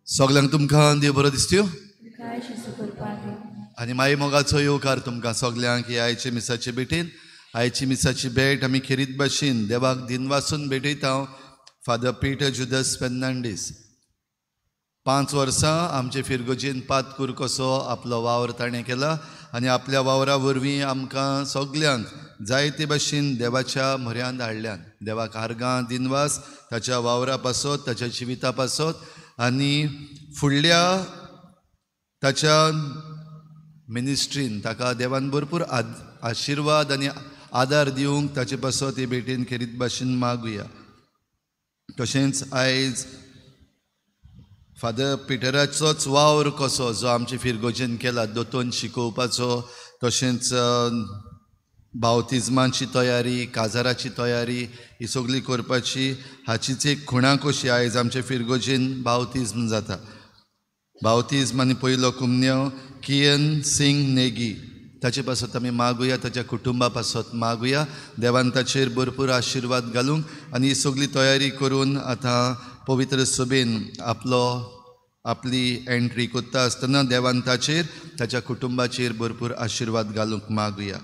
सगळ्यांक तुमकां देव बरो दिसत्यो. आनी माई मोगाचो येवकार तुमकां सगल्यांक ही आयचे मिसाचे भेटीन. आयची मिसाची भेट आमी खेरीत भाशेन देवाक दिनवासून भेटयता. फादर पिटर जुदस फेर्नांडीस 5 वर्सां आमचे फिरगोजेन पातकूर कसो आपलो वावर ताणें केला आनी आपल्या वावरा वरवीं आमकां सगल्यांक जायते भाशेन देवाच्या म्हऱ्यांत हाडल्यान. देवाक आर्गां दिनवास ताच्या वावरा पासत, ताच्या जिविता पासत आनी फुडल्या ताच्या मिनिस्ट्रीन ताका देवान भरपूर आशिर्वाद आनी आदार दिवंक ताचे पासत हे भेटेन खेरीत भाशेन मागुया. तशेंच आयज फादर पिटराचोच वावर कसो जो आमचे फिरगोजेन केला, दोतोन शिकोवपाचो, तशेंच बावतिज्माची तयारी, काजाराची तयारी ही सगळी करपाची, हाचीच एक खुणा कशी आयज आमचे फिरगोजेन बावतिज्म जाता. बावतिज्म आनी पयलो कुमन्यो कियन सिंग नेगी ताचे पासत आमी मागुया, ताच्या कुटुंबा पासत मागुया. देवान ताचेर भरपूर आशिर्वाद घालूंक आनी ही सगळी तयारी करून आतां पवित्र सभेन आपलो आपली एंट्री करता आसतना देवान ताचेर ताच्या कुटुंबाचेर भरपूर आशिर्वाद घालूंक मागुया.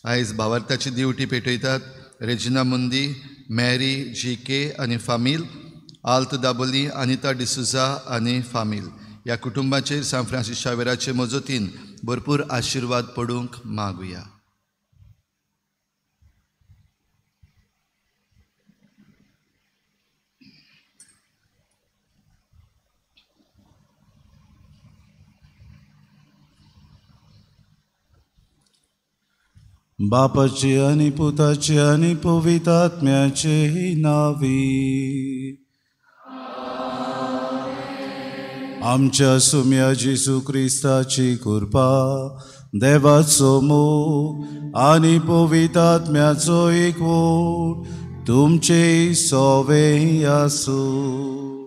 आयज भावार्थाची दिवटी पेटयतात रेजिना मुंदी, मॅरी जी के आनी फामील, आल्त दाबोली, अनिता डिसुजा आनी फामील. ह्या कुटुंबाचेर सांत फ्रांसीस शावेराचे मजतीन भरपूर आशिर्वाद पडूंक मागुया. बापाचे आनी पुताचे आनी पवित्र आत्म्याचे नावी आमच्या सुम्या जेजू क्रिस्ताची कृपा, देवाचो मोग आनी पवित्र आत्म्याचो एकवट तुमचे सवे आसूं.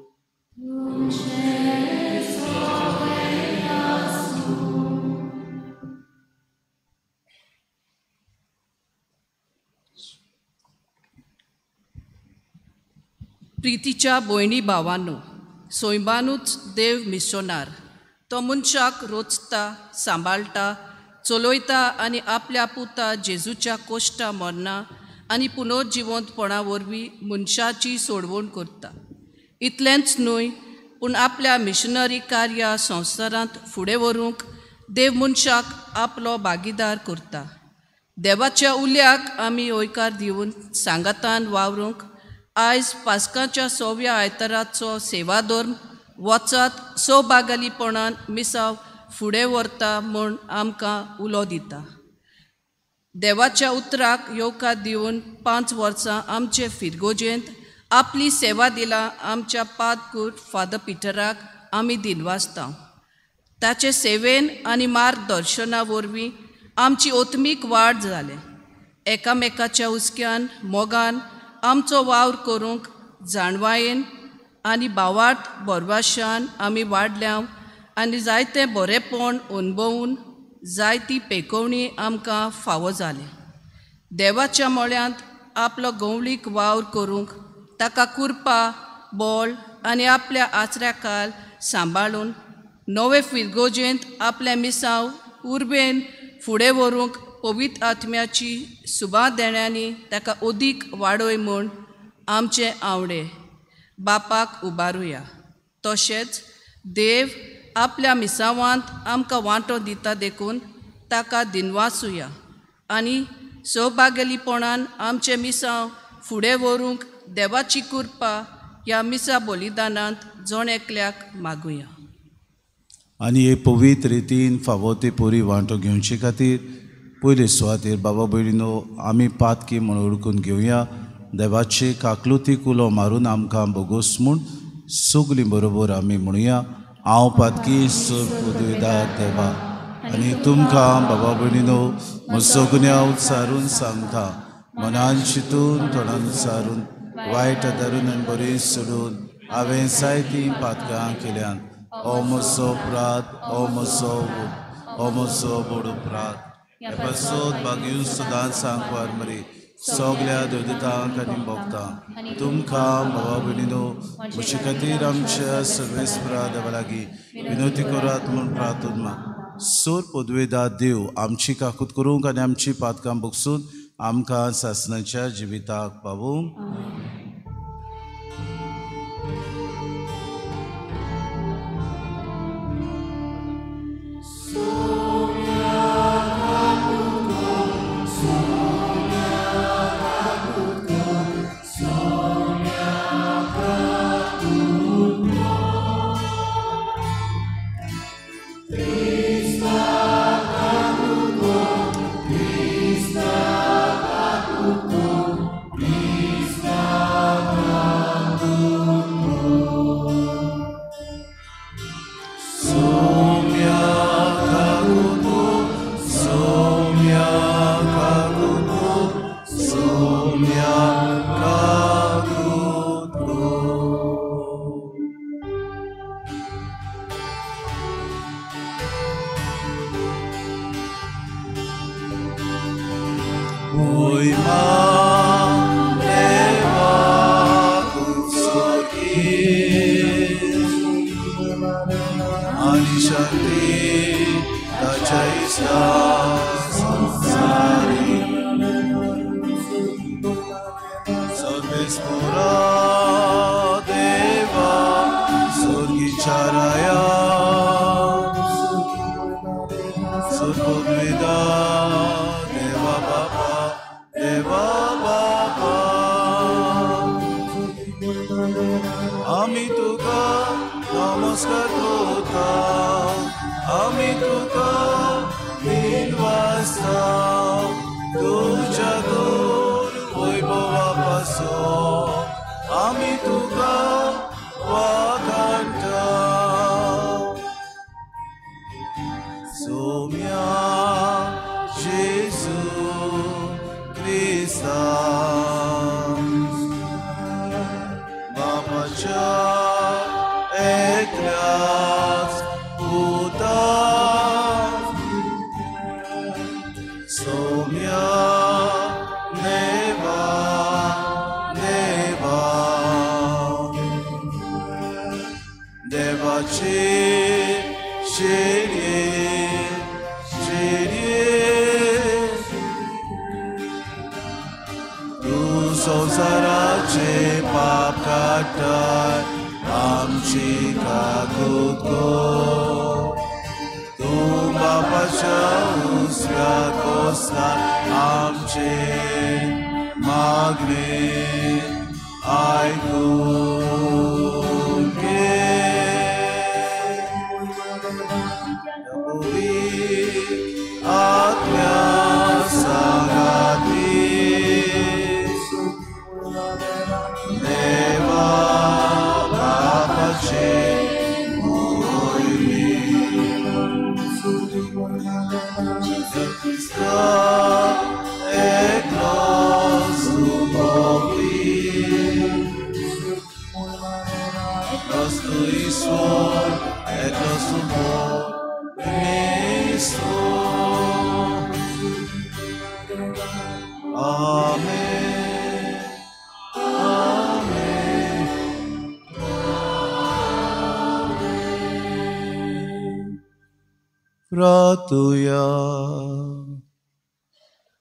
प्रितीच्या भयणी भावांनो, सैमानूच देव मिशोनार. तो मनशाक रोचता, सांबाळटा, चलयता आनी आपल्या पुता जेजूच्या कोश्टा मरना आनी पुनर्जिवंतपणा वरवीं मनशाची सोडवण करता. इतलेंच न्हय, पूण आपल्या मिशनरी कार्या संवसारांत फुडें व्हरूंक देव मनशाक आपलो भागीदार करता. देवाच्या उल्याक आमी हयकार दिवन सांगातान वावरूंक आयज पास्काच्या 6व्या आयताराचो सेवाधर्म वचात सौभाग्यालीपणान मिसाव फुडें व्हरता म्हूण आमकां उलो दिता. देवाच्या उतराक येवकार दिवन 5 वर्सां आमचे फिरगोजेंत आपली सेवा दिला आमच्या पादकूर फादर पिटराक आमी दिनवासता. ताचे सेवेन आनी मार्गदर्शना वरवीं आमची ओत्मीक वाड जालें. एकामेकाच्या हुस्क्यान मोगान आमचो वावर करूंक जाणवायेन आनी भावार्थ भरवाशान आमी वाडल्या आनी जायतें बरेंपण अणभवून जायती पेकोवणी आमकां फावो जालें. देवाच्या मळ्यांत आपलो गंवळीक वावर करूंक ताका कुरपा, बोल आनी आपल्या आचऱ्या काल सांबाळून नवे फिरगोजेंत आपलें मिसांव उर्बेन फुडें व्हरूंक पवित्र आत्म्याची सुबा देण्यांनी ताका अदीक वाडय म्हूण आमचे आवडे बापाक उबारुया. तशेंच देव आपल्या मिसावांत आमकां वांटो दिता देखून ताका दिनवासुया आनी सौभाग्यलीपणान आमचें मिसांव फुडें व्हरूंक देवाची कृपा ह्या मिसा बलिदानांत जण एकल्याक मागुया. आनी हे पवित्र रितीन फावो ते पोरी वांटो घेवचे खातीर पयले सुवातेर बाबा भयणीनो आमी पातकी म्हूण ओळखून घेवया. देवाचे काकलुतीक उलो मारून आमकां भोगोस म्हूण सगलीं बरोबर आमी म्हणुया, हांव पातकी सुर्पुदविदा देवा आनी तुमकां बाबा भयणीनो म्हजो गुन्यांव सारून सांगता, मनान चिंतून तोंडान सारून वायट धरून आनी बरी सोडून हांवें जायतीं पातकां केल्यात. ओ म्हजो अपराध, ओ म्हजो, ओ म्हजो व्हड अपराध. हे पासत भाग्यून सदांच सांगपार मरी सगल्या देवदूतांक आनी भोगतां तुमकां बाबा भयणीनो म्हजे खातीर आमच्या सर्वेस्परा देवा लागीं विनवती करात म्हूण प्रार्थना. सोर पदवेदा देव आमची काकूत करूंक आनी आमची पातकां बगसून आमकां सासणाच्या जिविताक पावूंक.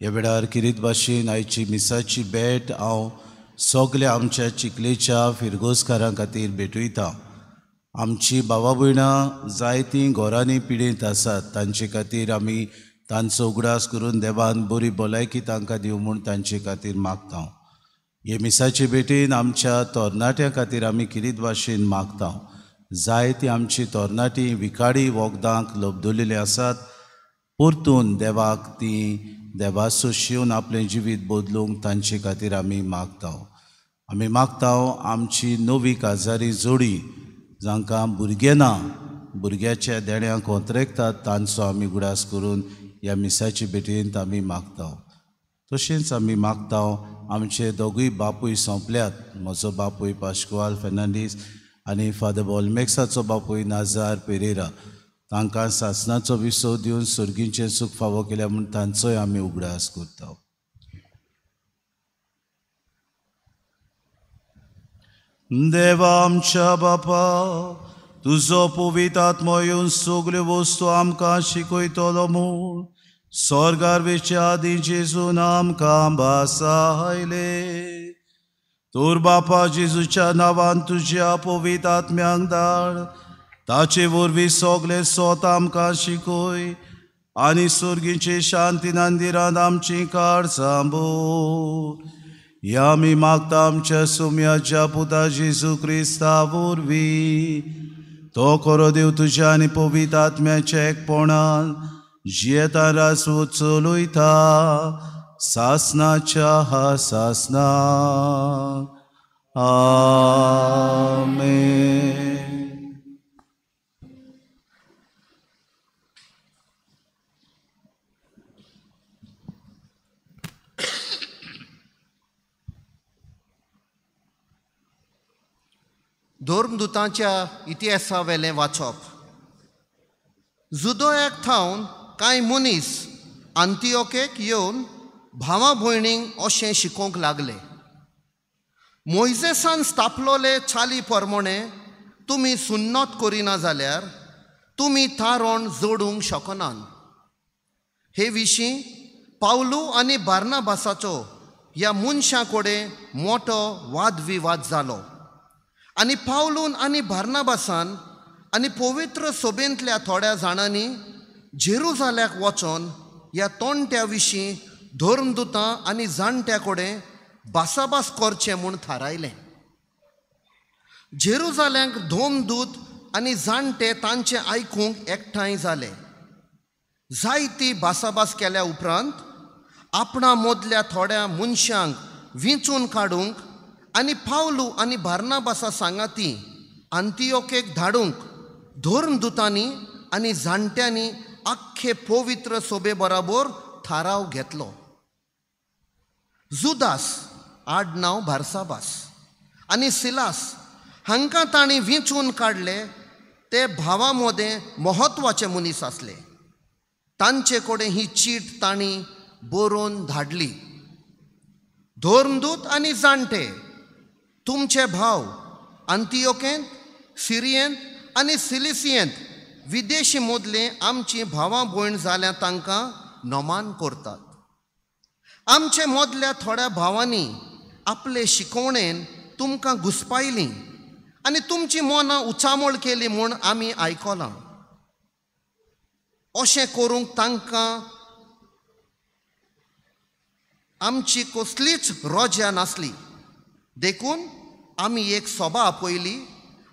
ह्या वेळार किरीत भाशेन आयची मिसाची भेट हांव सगल्या आमच्या चिखलेच्या फिरगोजकारां खातीर भेटयता. आमची भावा भयणां जायतीं घरांनी पिडेंत आसात, तांचे खातीर आमी तांचो उगडास करून देवान बरी भलायकी तांकां दिवं म्हूण तांचे खातीर मागता. हे मिसाचे भेटीन आमच्या तरणाट्यां खातीर आमी किरीत भाशेन मागता. जायतीं आमची तरणाटीं विखाडी वखदांक लबदुलेलीं आसात, परतून देवाक ती देवाचो शिवन आपलें जिवीत बदलूंक तांचे खातीर आमी मागता. आमी मागता आमची नवी काजारी जोडी जांकां भुरगें ना, भुरग्याच्या देण्यांक कोंत्रेकतात तांचो आमी उगडास करून ह्या मिसाचे भेटेंत आमी मागता. तशेंच आमी मागता आमचे दोगूय बापूय सोंपल्यात, म्हजो बापूय पाश्कुआल फेर्नांडीस आनी फादर बॉलमेक्साचो बापूय नाजार पेरेरा, तांकां सासणाचो विसव दिवन सर्गीचें सूख फावो केल्या म्हूण तांचोय आमी उगडास करता. देवा आमच्या बापा, तुजो पवित्र आत्मो येवन सगल्यो वस्तू आमकां शिकयतलो म्हूण स्वर्गार वेच्या आदीं जेजून आमकां भासायले। तोर बापा जेजूच्या नांवान तुज्या पवित्र आत्म्यांक धाड, ताचे वरवीं सगळें सोत आमकां शिकय आनी सुर्गीचे शांती नांदिरान आमची काळजां भर। ह्या आमी मागता आमच्या सुम्याच्या पुता जेजू क्रिस्ता वरवीं, तो खरो देव तुज्या आनी पवित्र आत्म्याच्या एकपणान जियेता रासू चलयता सासनाच्या सासना। आमेन। धर्मदुतांच्या इतिहासावेलें वाचप। जुदोयाक थावन कांय मनीस आंतियोकेक येवन भावा भयणींक अशें शिकोवंक लागले, मोयजेसान स्थापलोले चाली प्रमाणे तुमी सुन्नत करिना जाल्यार तुमी थारण जोडूंक शकनात। हे विशीं पावलू आनी बार्नाबासाचो ह्या मनशां कडेन मोटो वादविवाद जालो आनी पावलून आनी बार्नाबासान आनी पवित्र सभेंतल्या थोड्या जाणांनी जेरुजाल्याक वचोन ह्या तोणट्या विशीं धर्मदुतां आनी जाणट्या कडेन भासाभास करचें म्हूण थारायलें। जेरुजाल्याक धर्मदूत आनी जाणटे तांचें आयकूंक एकठांय जाले। जायती भासाभास केल्या उपरांत आपणा मदल्या थोड्या मनशांक विंचून काडूंक आनी पावलू आनी बार्नाबासा सांगाती आंतियोकेक धाडूंक धर्मदुतांनी आनी जाणट्यांनी आख्खे पवित्र सोबे बराबर थाराव घेतलो। जुदास आडनांव बार्साबास आनी सिलास हांकां तांणी विंचून काडले। ते भावा मदें म्हत्वाचे मनीस आसले। तांचे कडेन ही चीट तांणी बरोवन धाडली। धर्मदूत आनी जाणटे, तुमचे भाव आंतियोकेंत, सिरियेंत आनी सिलिसियेंत विदेशी मदले आमची भावां भयण जाल्या तांकां नमान करतात। आमचे मदल्या थोड्या भावांनी आपले शिकवणेन तुमकां घुसपायलीं आनी तुमची मनां उचामळ केली म्हूण आमी आयकलां। अशें करूंक तांकां आमची कसलीच रोजा नासली, देखून आमी एक सभा आपयली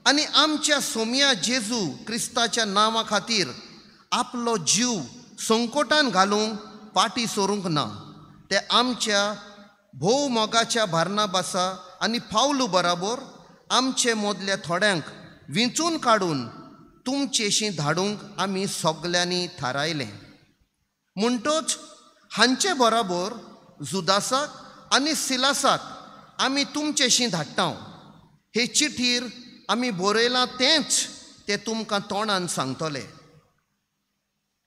आनी आमच्या सोम्या जेजू क्रिस्ताच्या नांवा खातीर आपलो जीव संकटान घालूंक पाटी सरूंक ना। ते आमच्या भोव मोगाच्या बार्नाबासा आनी पावलू बराबर आमचे मदल्या थोड्यांक विंचून काडून तुमचेशी धाडूंक आमी सगल्यांनी थारायलें। म्हणटच हांचे बराबर जुदासाक आनी सिलासाक आमी तुमचेशी धाडटा। हे चिठीर आमी बरयलां तेंच ते तुमकां तोंडान सांगतले।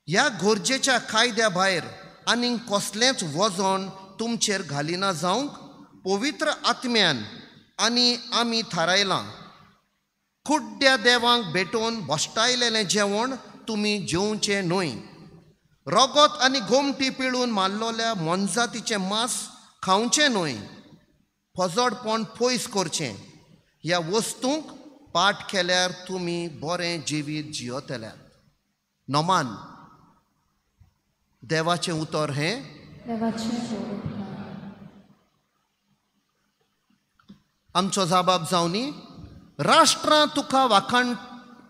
ह्या गरजेच्या कायद्या भायर आनीक कसलेंच वजन तुमचेर घालिना जावंक पवित्र आत्म्यान आनी आमी थारायलां। कुड्ड्या देवांक भेटोवन भश्टायलेलें जेवण तुमी जेवचें न्हय। रगत आनी गोमटी पिळून मारलोल्या मोनजातीचें मांस खावचें न्हय। फजडपण पयस करचें। ह्या वस्तूंक पाठ केल्यार तुमी बरें जिवीत जियेतले। नमान देवाचें उतर हें। आमचो जबाब जावनी, राष्ट्रां तुका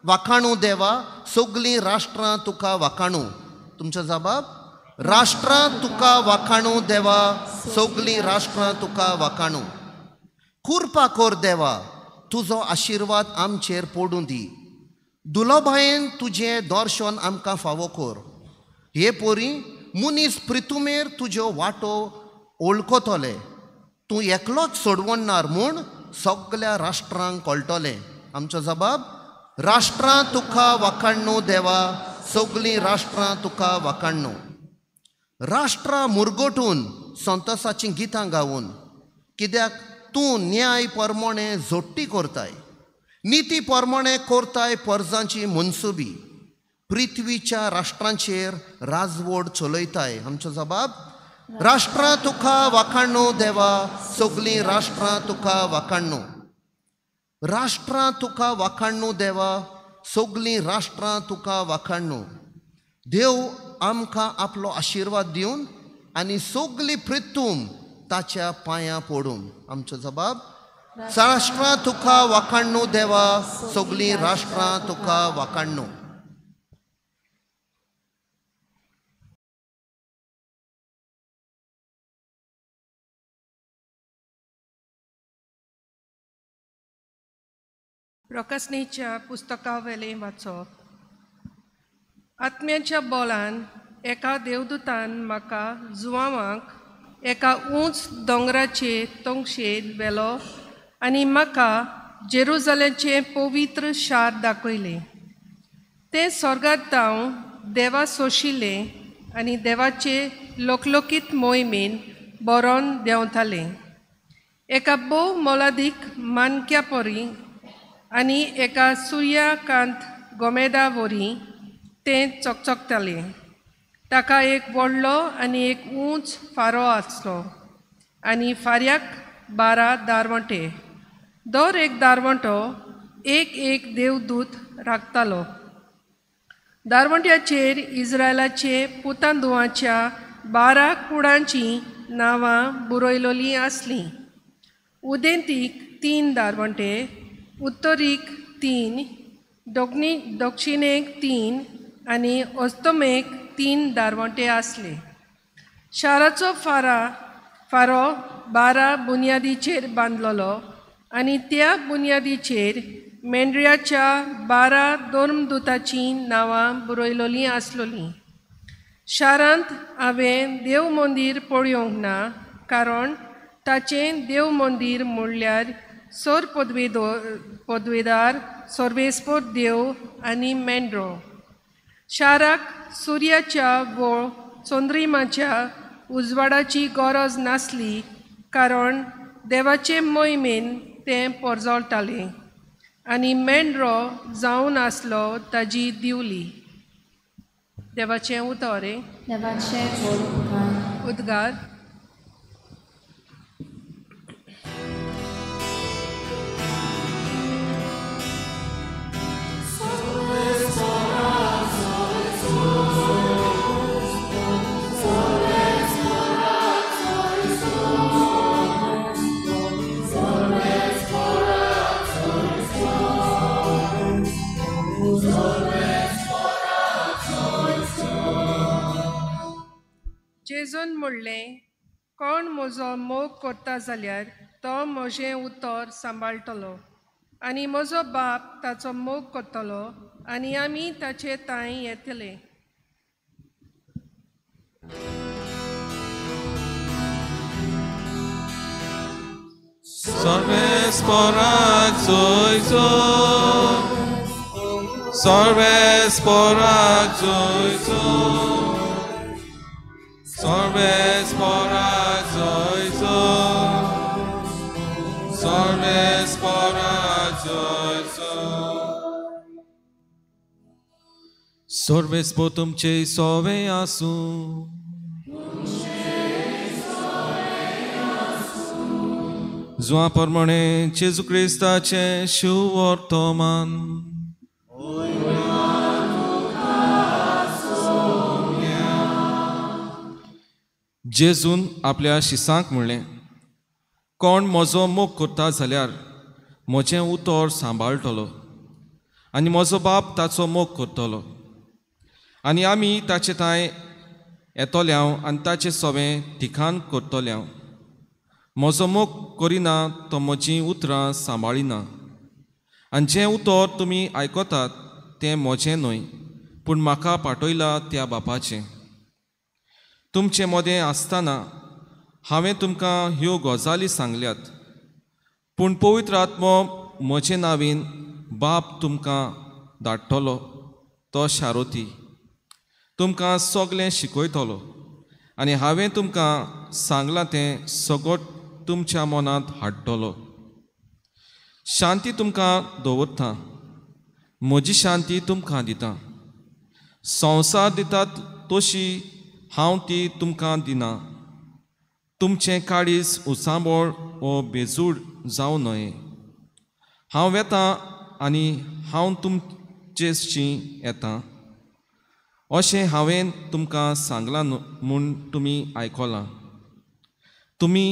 वाखाणू देवा, सगलीं राष्ट्रां तुका वाखाणू। तुमचो जबाब, राष्ट्रां तुका वाखाणू देवा, सगलीं राष्ट्रां तुका वाखाणू। कृपा कर देवा, तुजो आशिर्वाद आमचेर पडूं दी। दुलोभायेन तुजें दर्शन आमकां फावो कर। हे पोरी मनीस प्रितुमेर तुज्यो वाटो ओळखतले। तूं एकलोच सोडवणार म्हूण सगल्या राष्ट्रांक कळटलें। आमचो जबाब, राष्ट्रां तुका वाखाणू देवा, सगलीं राष्ट्रां तुका वाखाणू। राष्ट्रां मुरगोटून संतोसाचीं गितां गावन, कित्याक तूं न्याय परमोणे जोडटी करताय, निती प्रमाणे करताय परजांची मनसुबी, पृथ्वीच्या राष्ट्रांचेर राजवड चलयताय। आमचो जबाब, राष्ट्रां तुका वाखाणू देवा, सगळीं राष्ट्रां तुका वाखाणू। राष्ट्रां तुका वाखाणू देवा, सगळीं राष्ट्रां तुका वाखाणू। देव आमकां आपलो आशिर्वाद दिवन आनी सगळी पृथ्वी ताच्या पांयां पडून। आमचो जबाब, राष्ट्रां तुका वाखाणू देवा, सगळीं राष्ट्रां तुका वाखाणू। प्रकाशनेच्या पुस्तकावेलें वाचप। आत्म्याच्या बोलान एका देवदूतान म्हाका जुवांवाक एका उंच दोंगराचे तोंगशेर व्हेलो आनी म्हाका जेरुजलेमचें पवित्र शार दाखयलें। तें स्वर्गांत धांव देवा सोशिल्लें आनी देवाचे लोकलोकीत मोहिमेन बरोवन देंवतालें। एका भोव मोलादीक मानक्या परी आनी एका सुर्याकांत गोमेदा वरी तें चकचकतालें। ताका एक व्हडलो आनी एक उंच फारो आसलो आनी फाऱ्याक 12 दारवंटे, दर एक दारवंटो एक एक देवदूत राखतालो। दारवंट्याचेर इस्रायलाचे पुतांदुवाच्या 12 कुडांचीं नांवां बरयलोलीं आसलीं। उदेंतीक 3 दारवंटे, उत्तरीक 3, दक्षिणेक 3 आनी अस्तमेक 3 दारवंटे आसले। शाराचो फारो 12 बुन्यादीचेर बांदलेलो आनी त्या बुन्यादीचेर मेंढऱ्याच्या 12 धर्मदूताचीं नांवां बरयलोलीं आसलोलीं। शारांत हांवें देव मंदीर पळोवंक ना, कारण ताचें देव मंदीर म्हणल्यार सर पदवेदार सर्वेस्पर देव आनी मेंढरो। शाराक सुर्याच्या वो चंद्रिमाच्या उजवाडाची गरज नासली, कारण देवाचे मोहिमेन तें परजळटालें आनी मेंढरो जावन आसलो ताजी दिवली। देवाचें उतर। देवाचें उद्गार। जेजून म्हणलें, कोण म्हजो मोग करता जाल्यार तो म्हजें उतर सांबाळटलो आनी म्हजो बाप ताचो मोग करतलो आनी आमी ताचे तांय येतले। सर्वेस्पराक जोयचो, सर्वेस्पराक जोयचो, सर्वेस्पराक जोयचो, सर्वेस्पराक जोयचो। सर्वेस्पर तुमचे सोवे आसूं। जुआ प्रमाणे जेजू क्रिस्ताचें शिववर्तमान। जेजून आपल्या शिसांक म्हणलें, कोण म्हजो मोग करता जाल्यार म्हजें उतर सांबाळटलो आनी म्हजो बाप ताचो मोग करतलो आनी आमी ताचे थांय येतल्या आनी ताचें सवें ठिकाण करतल्या। म्हजो मोग करिना तो म्हजीं उतरां सांबाळिना आनी जें उतर तुमी आयकतात तें म्हजें न्हय, पूण म्हाका पाठयलां त्या बापाचें। तुमचे मदें आसतना हांवें तुमकां ह्यो गजाली सांगल्यात, पूण पवित्र आत्मो म्हजे नांवान बाप तुमकां धाडटलो, तो शारोती तुमकां सगळें शिकयतलो आनी हांवें तुमकां सांगलां तें सगट तुमच्या मनांत हाडटलो। शांती तुमकां दवरता, म्हजी शांती तुमकां दिता. संवसार दितात तशी हांव ती तुमकां दिना. तुमचें काळीज उचांबळ वो बेजूड जावं न्हय. हांव वेतां आनी हांव तुमचेशी येता अशें हांवें तुमकां सांगलां म्हूण तुमी आयकलां. तुमी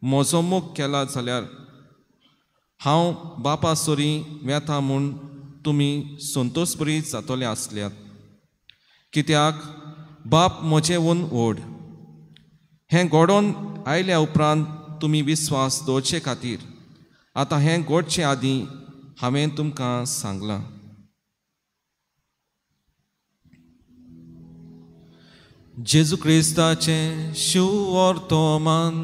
म्हजो मोग केला जाल्यार हांव बापा सरी वेता म्हूण तुमी संतोशबरी जातले आसल्यात, कित्याक बाप म्हजें वून व्हड. हें घडोवन आयल्या उपरांत तुमी विस्वास दवरचे खातीर आतां हें घडचे आदीं हांवें तुमकां सांगलां. जेजू क्रिस्ताचें शिवर्तमान.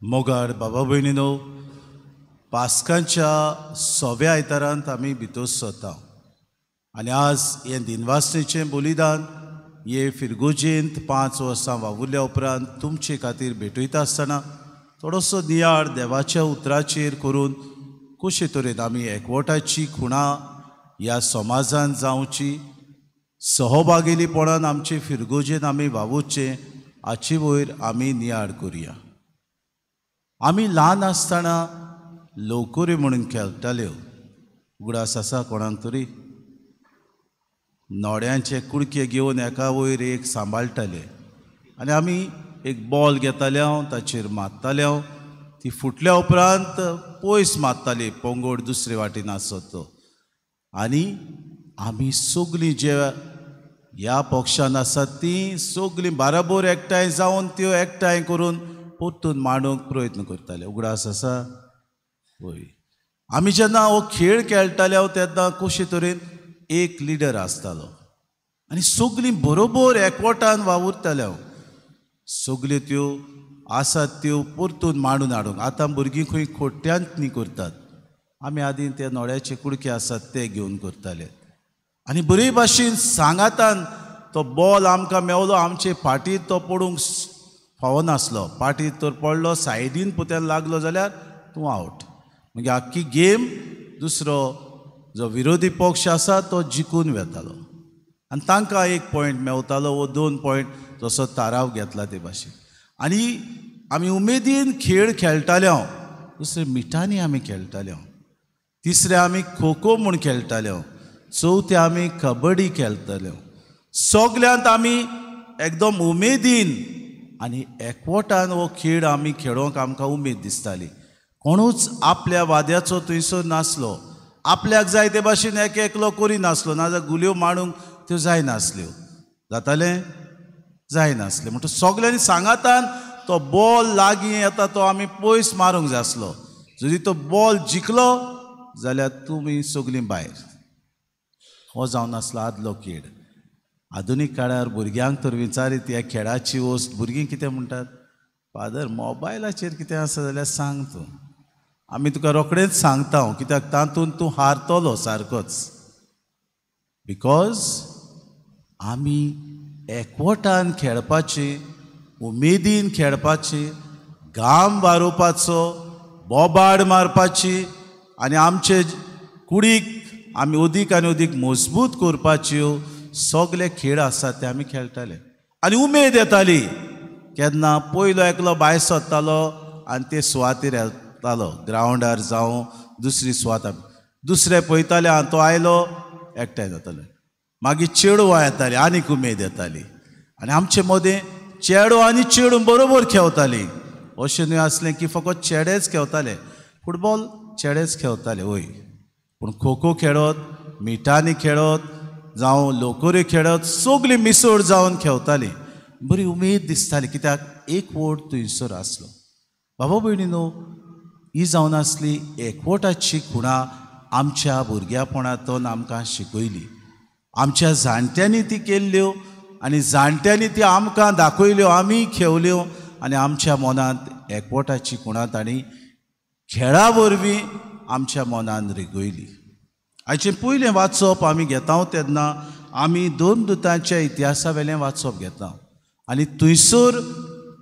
मोगाळ बाबा भयणीनो, पास्कांच्या सव्या आयतारांत आमी भितर सरता आनी आज हें दिनवासणेचें बलिदान हे फिरगोजेंत 5 वर्सां वावुरल्या उपरांत तुमचे खातीर भेटयता आसतना थोडोसो नियाळ देवाच्या उतराचेर करून कशे तरेन आमी एकवटाची खुणा ह्या समाजान जावची, सहभागेलीपणान आमचे फिरगोजेन आमी वावुरचें हाचे वयर आमी नियाळ करुया. आमी ल्हान आसतना लोकोरी म्हणून खेळटाल्यो. उगडास आसा कोणाक तरी? नोड्यांचे कुडके घेवन एका वयर एक सांबाळटाले आनी आमी एक बॉल घेताले, हांव ताचेर मारताले, हांव ती फुटल्या उपरांत पयस मारताली, पंगड दुसरे वाटेन आसत तो. आनी आमी सगळीं जे ह्या पक्षान आसात तीं सगळीं बाराबोर एकठांय जावन त्यो एकठांय करून परतून मांडूंक प्रयत्न करताले. उगडास आसा? वय. आमी जेन्ना हो खेळ खेळटाले तेन्ना कशे तरेन एक लिडर आसतालो आनी सगळीं बरोबर एकवटान वावुरताले. हांव सगल्यो त्यो आसात त्यो परतून मांडून हाडूंक. आतां भुरगीं खंय खोट्यांत न्ही करतात, आमी आदीं ते नोड्याचे कुडके आसात ते घेवन करताले आनी बरे भाशेन सांगातान तो बॉल आमकां मेवलो, आमचे फाटीर तो पडूंक फावनासलो. पाटीर तर पडलो, सायडीन पोत्यान लागलो जाल्यार तूं आवट. मागीर आख्खी गेम दुसरो जो विरोधी पक्ष आसा तो जिखून वेतालो आनी तांकां 1 पॉयंट मेवतालो वो 2 पॉयंट जसो ताराव घेतला ते भाशेन. आनी आमी उमेदीन खेळ खेळटाले. हांव दुसरे मिठांनी आमी खेळटाले, हांव तिसरे आमी खो खो म्हूण खेळटाले, हांव चवथे आमी कबड्डी खेळटाले. सगल्यांत आमी एकदम उमेदीन आनी एकवटान हो खेळ आमी खेळोंक आमकां उमेद दिसताली. कोणूच आपल्या वाद्याचो थंयसर नासलो, आपल्याक जाय ते भाशेन एक एकलो करिनासलो, नाजाल्यार गुलयो मांडूंक त्यो जायनासल्यो. जातालें? जायनासलें. म्हणटकच सगल्यांनी सांगातान तो बॉल लागीं येता तो आमी पयस मारूंक जाय आसलो. जरी तो बॉल जिखलो जाल्यार तुमी सगलीं भायर. हो जावन आसलो आदलो खेळ. आधुनीक काळार भुरग्यांक तर विचारीत ह्या खेळाची वस्त, भुरगीं कितें म्हणटात, फादर मोबायलाचेर कितें आसा जाल्यार सांग तूं, आमी तुका रोखडेंच सांगता हांव, कित्याक तातूंत तूं हारतलो सारकोच. Because आमी एकवटान खेळपाची, उमेदीन खेळपाची, घाम वारोवपाचो, बोबाड मारपाची आनी आमचे कुडीक आमी अदीक आनी अदीक मजबूत करपाच्यो सगळे खेळ आसात ते आमी खेळटाले आनी उमेद येताली. केन्ना पयलो एकलो भायर सरतालो आनी ते सुवातेर येतालो, ग्रावंडार जावं दुसरी सुवात, दुसरे पळयताले आनी तो आयलो एकठांय जाताले. मागीर चेडवां येताली, आनीक उमेद येताली आनी आमचे मदें चेडो आनी चेडूं बरोबर खेळटालीं. अशें न्हय आसलें की फकत चेडेच खेळटाले, फुटबॉल चेडेच खेळटाले वय, पूण खो खो खेळत, मिठांनी खेळत, जावं लोकोरी खेळत, सगळीं मिसळ जावन खेळटालीं. बरी उमेद दिसताली कित्याक एकवट थंयसर आसलो. बाबा भयणीनो, ही जावन आसली एकवटाची खुणा आमच्या भुरग्यापणांतून आमकां शिकयली. आमच्या जाणट्यांनी ती केल्ल्यो आनी जाणट्यांनी ती आमकां दाखयल्यो, आमी खेवल्यो आनी आमच्या मनांत एकवटाची खुणा तांणी खेळा वरवीं आमच्या मनान रिगयली. आयचें पयलें वाचप आमी घेता तेन्ना आमी धर्मदूतांच्या इतिहासा वेलें वाचप घेता आनी थंयसर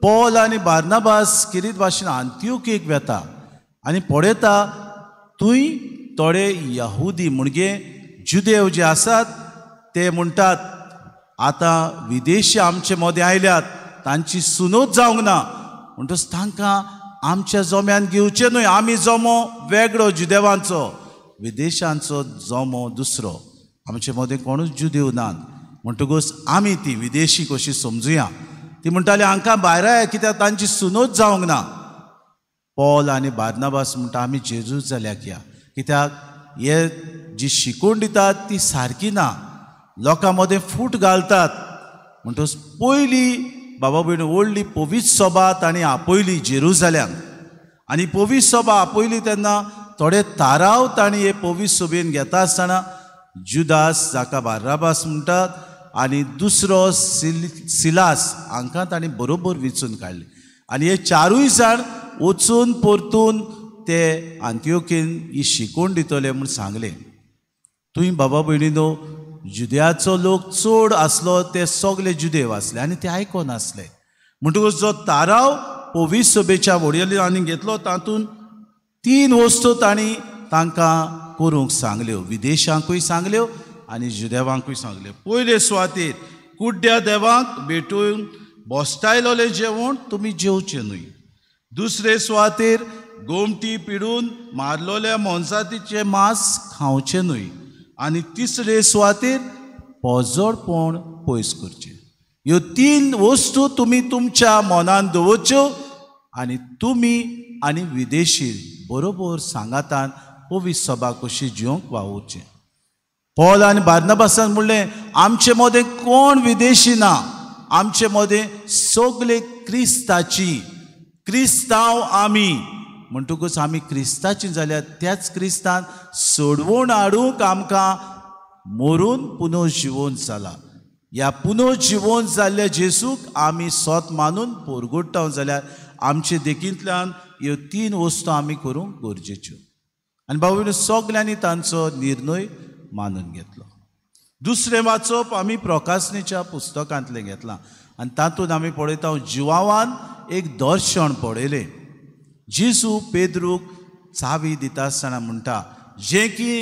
पॉल आनी बार्नाबास किरीत भाशेन आंतियोकेक वेता आनी पळयता थंय थोडे यहुदी म्हणजे जुदेव जे आसात ते म्हणटात आतां विदेशी आमचे मदें आयल्यात, तांची सुनोत जावंक ना, म्हणटच तांकां आमच्या जोम्यान घेवचें न्हय. आमी जोमो वेगळो जुदेवांचो, विदेशांचो जोमो दुसरो, आमचे मदें कोणूच जुदेव नात, म्हणटकूच आमी ती विदेशी कशी समजुया. ती म्हणटाली हांकां भायर आया कित्याक तांची सुनोत जावंक ना. पॉल आनी बार्नाबास म्हणटा आमी जेजूस जाल्याक या, कित्याक हे जी शिकवण दितात ती सारकी ना, लोकां मदें फूट घालतात. म्हणटकच पयली बाबा भयण व्हडली पवित्र सभा तांणी आपयली जेरुजाल्याक आनी पवित्र सभा आपयली तेन्ना थोडे थाराव तांणी हे पवित्र सभेन घेता आसतना जुदास जाका बार्राबास म्हणटात आनी दुसरो सिलास हांकां तांणी बरोबर विचून काडले आनी हे चारूय जाण वचून परतून ते आंतियोकेन ही शिकवण दितले म्हूण सांगलें. तुवें बाबा भयणीनो जुद्याचो लोक चड आसलो, ते सगळे जुदेव आसले आनी ते आयकोन आसले. म्हणटकूच जो ताराव पवित्र सभेच्या वडिलांनी घेतलो तातूंत तीन वस्तू तांणी तांकां करूंक सांगल्यो, विदेशांकूय सांगल्यो आनी जुदेवांकूय सांगल्यो. पयले सुवातेर कुड्ड्या देवांक भेटून बोस्टायलोलें जेवण तुमी जेवचें न्हय. दुसरे सुवातेर गोमटी पिडून मारलोल्या मोनजातीचें मांस खावचें न्हय आनी तिसरे सुवातेर पोजोडपण पयस करचें. ह्यो तीन वस्तू तुमी तुमच्या मनान दवरच्यो आनी तुमी आनी विदेशी बरोबर सांगातान पवित्र सभा कशी जिवंक वावुरचें. पॉल आनी बार्नाबासान म्हणलें आमचे मदें कोण विदेशी ना, आमचे मदें सगळे क्रिस्ताची, क्रिस्तांव आमी. म्हणटकूच आमी क्रिस्ताची जाल्यार त्याच क्रिस्तान सोडवून हाडूंक आमकां मरून पुनर्जिवोन जाला. ह्या पुनर्जिवोन जाल्ल्या जेजूक आमी सोत मानून पोरगुट्टा जाल्यार आमचे देखींतल्यान ह्यो तीन वस्तू आमी करूंक गरजेच्यो. आनी बाबा सगल्यांनी तांचो निर्णय मानून घेतलो. दुसरें वाचप आमी प्रकाशनेच्या पुस्तकांतलें घेतलां आनी तातूंत आमी पळयता जिवावान एक दर्शन पळयलें. जेजू पेद्रूक चावी दिता आसतना म्हणटा जें की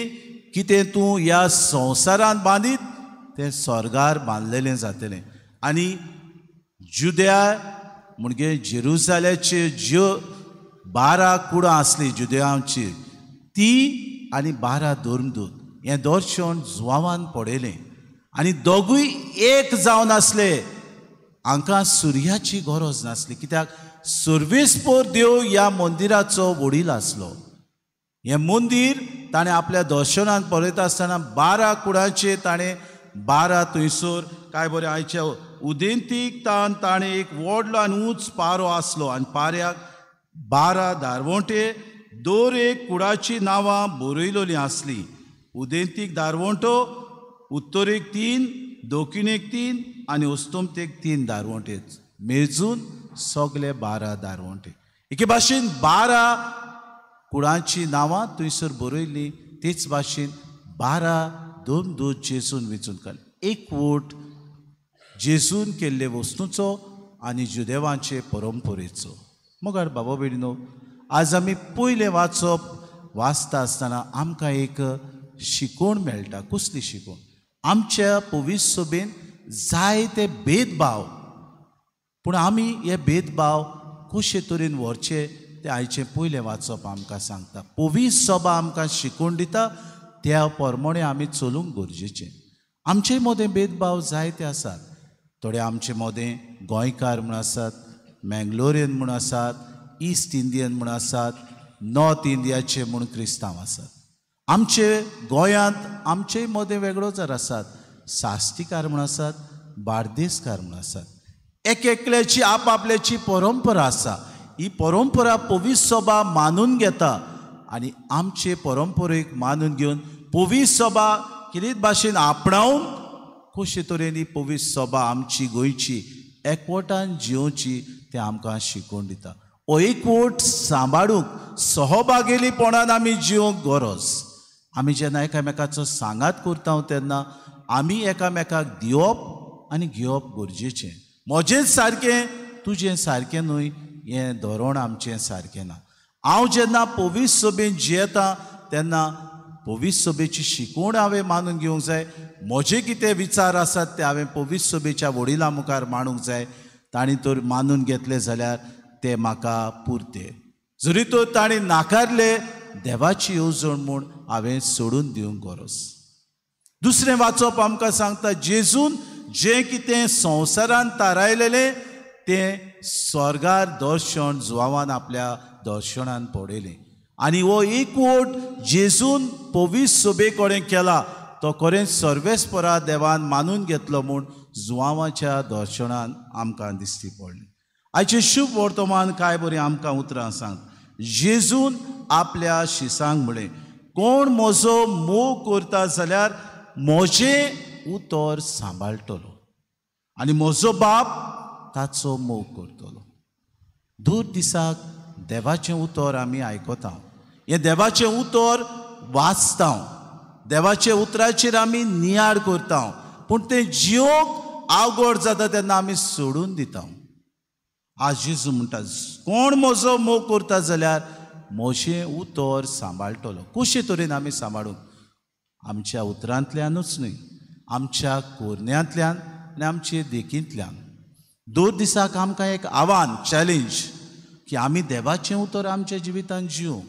कितें तूं ह्या संवसारांत बांदीत तें स्वर्गार बांदलेलें जातलें. आनी जुद्या म्हणजे जेरुजाल्याचे ज्यो 12 कुडां आसलीं जुद्यांची ती आनी 12 धर्मदूत हें दर्शन जुवावान पळयलें आनी दोगूय एक जावन आसले. हांकां सुर्याची गरज नासली कित्याक सर्वेस्पोर देव ह्या मंदिराचो वडील आसलो. हें मंदीर ताणें आपल्या दर्शनान पळयता आसतना 12 कुडांचे ताणें 12 थंयसर काय बरें आयच्या उदेंतीक तान ताणें एक व्हडलो आनी उंच पारो आसलो आनी पाऱ्याक 12 दारवंटे दर एक कुडाची नांवां बरयलोलीं आसलीं. उदेंतीक दारवंटो, उत्तरेक 3, दक्षिणेक 3 आनी अस्तंतेक 3 दारवंटे, मेजून सगळे 12 दारवंटे. एके भाशेन 12 कुडांची नांवां थंयसर बरयल्लीं, तेच भाशेन 12 धर्मदूत जेजून वेंचून काडले. एकवट जेजून केल्ले वस्तूचो आनी जुदेवांचे परंपरेचो. मगर बाबा भयणीनो आज आमी पयलें वाचप वाचता आसतना आमकां एक शिकवण मेळटा. कसली शिकवण? आमच्या पवित्र सभेन जायते भेदभाव, पूण आमी हे भेदभाव कशे तरेन व्हरचे ते आयचें पयलें वाचप आमकां सांगता. पवित्र सभा आमकां शिकवण दिता त्या प्रमाणे आमी चलूंक गरजेचें. आमचे मदें भेदभाव जायते आसात. थोडे आमचे मदें गोंयकार म्हूण आसात, मँगलोरियन म्हूण आसात, ईस्ट इंडियन म्हूण आसात, नॉर्थ इंडियाचे म्हूण क्रिस्तांव आसात. आमचे गोंयांत आमचे मदें वेगळो जर आसात, साश्टीकार म्हूण आसात, बार्देसकार म्हूण आसात. एक एकल्याची आपआपल्याची परंपरा आसा. ही परंपरा पवित्र सभा मानून घेता आनी आमचे परंपरेक मानून घेवन पवित्र सभा कितें भाशेन आपणावन कशे तरेन ही पवित्र सभा आमची गोंयची एकवटान जियोवची तें आमकां शिकोवन दिता. हो एकवट सांबाळूंक सहभागेलीपणान आमी जिवंक गरज. आमी जेन्ना एकामेकाचो सांगात करता तेन्ना आमी एकामेकाक दिवप आनी घेवप गरजेचें. म्हजेंच सारकें तुजें सारकें न्हय हें धोरण आमचें सारकें ना. हांव जेन्ना पवित्र सभेन जियेता तेन्ना पवित्र सभेची शिकवण हांवें मानून घेवंक जाय. म्हजे कितें विचार आसात ते हांवें पवित्र सभेच्या वडिलां मुखार मांडूंक जाय. तांणी तर मानून घेतले जाल्यार ते म्हाका पुरते, जरी तर तांणी नाकारले देवाची येवजण म्हूण हांवें सोडून दिवंक गरज. दुसरें वाचप आमकां सांगता जेजून जें कितें संवसारान थारायलेलें तें स्वर्गार दर्शन जुवावान आपल्या दर्शनान पळयलें आनी हो एकवट जेजून पवित्र सभे कडेन केला तो खरेंच सर्वेस्परा देवान मानून घेतलो म्हूण जुवावाच्या दर्शनान आमकां दिश्टी पडलें. आयचें शुभ वर्तमान काय बरीं आमकां उतरां सांग. जेजून आपल्या शिसांक म्हणलें, कोण म्हजो मोग करता जाल्यार म्हजें उतर सांबाळटलो आनी म्हजो बाप ताचो मोग करतलो. दर दिसाक देवाचें उतर आमी आयकता, हें देवाचें उतर वाचता, देवाच्या उतराचेर आमी नियाळ करता, पूण तें जिवोक आवगड जाता तेन्ना आमी सोडून दिता. आज जेजू म्हणटा कोण म्हजो मोग करता जाल्यार म्हजें उतर सांबाळटलो. कशे तरेन आमी सांबाळूंक? आमच्या उतरांतल्यानूच न्हय, आमच्या कोरण्यांतल्यान आनी आमचे देखींतल्यान. दर दिसाक आमकां एक आव्हान, चॅलेंज की आमी देवाचें उतर आमच्या जिवितांत जिवूंक.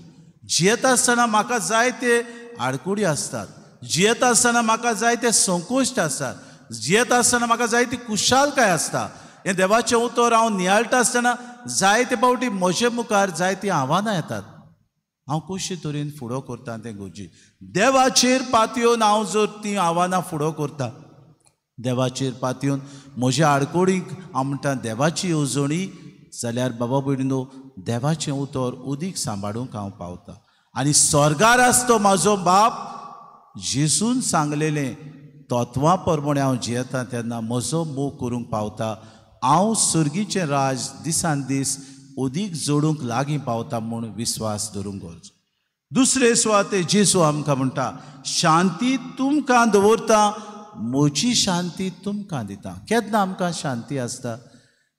जियेता आसतना म्हाका जायते आडकुडी आसतात, जियेता आसतना म्हाका जायते संकोश्ट आसतात, जियेता आसतना म्हाका जायती कुशालकाय आसता. हें देवाचें उतर हांव नियाळटा आसतना जायते फावटी म्हजे मुखार जायतीं आव्हानां येतात. हांव कशे तरेन फुडो करता तें गरजेचें. देवाचेर पातयेवन हांव जर तीं आव्हानां फुडो करता, देवाचेर पातयेवन म्हज्या आडकोडीक हांव म्हणटा देवाची येवजणी, जाल्यार बाबा भयणीनो देवाचें उतर उदीक सांबाळूंक हांव पावता. आनी स्वर्गार आसतो म्हाजो बाप जेजून सांगलेलें तत्वां प्रमाणे हांव जियेता तेन्ना म्हजो मोग करूंक पावता. हांव सर्गीचें राज दिसान दीस अदीक जोडूंक लागीं पावता म्हूण विस्वास धरूंक गरज. दुसरे सुवाते जेजू आमकां म्हणटा शांती तुमकां दवरता, म्हजी शांती तुमकां दिता. केन्ना आमकां शांती आसता?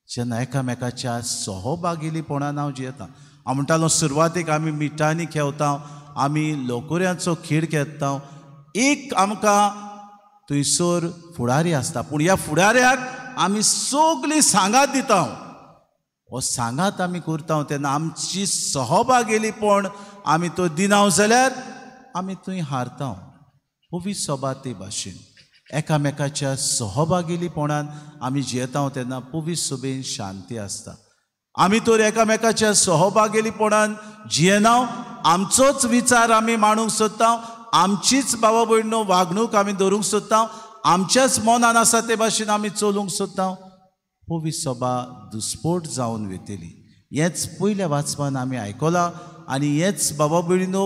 जेन्ना एकामेकाच्या सहभागिलीपणान हांव जियेता. हांव म्हणटालो सुरवातेक आमी मिठांनी खेळटा, आमी लोकोऱ्यांचो खेळ खेळटा. एक आमकां थंयसर फुडारी आसता, पूण ह्या फुडाऱ्याक आमी सगळीं सांगात दिता. हो सांगात आमी करता तेन्ना आमची सहभागिलीपण आमी तो दिना जाल्यार आमी थंय हारता. पवित्र सभा ते भाशेन एकामेकाच्या सहभागिलीपणान आमी जियेता तेन्ना पवित्र सभेन शांती आसता. आमी तर एकामेकाच्या सहभागिलीपणान जियेना, आमचोच विचार आमी मांडूंक सोदता, आमचीच बाबा भयणो वागणूक आमी धरूंक सोदता, आमच्याच मनान आसा ते भाशेन आमी चलूंक सोदता, पवित्र सभा दुस्पोट जावन वयतली. हेंच पयल्या वाचपान आमी आयकलां आनी हेंच बाबा भयणीनो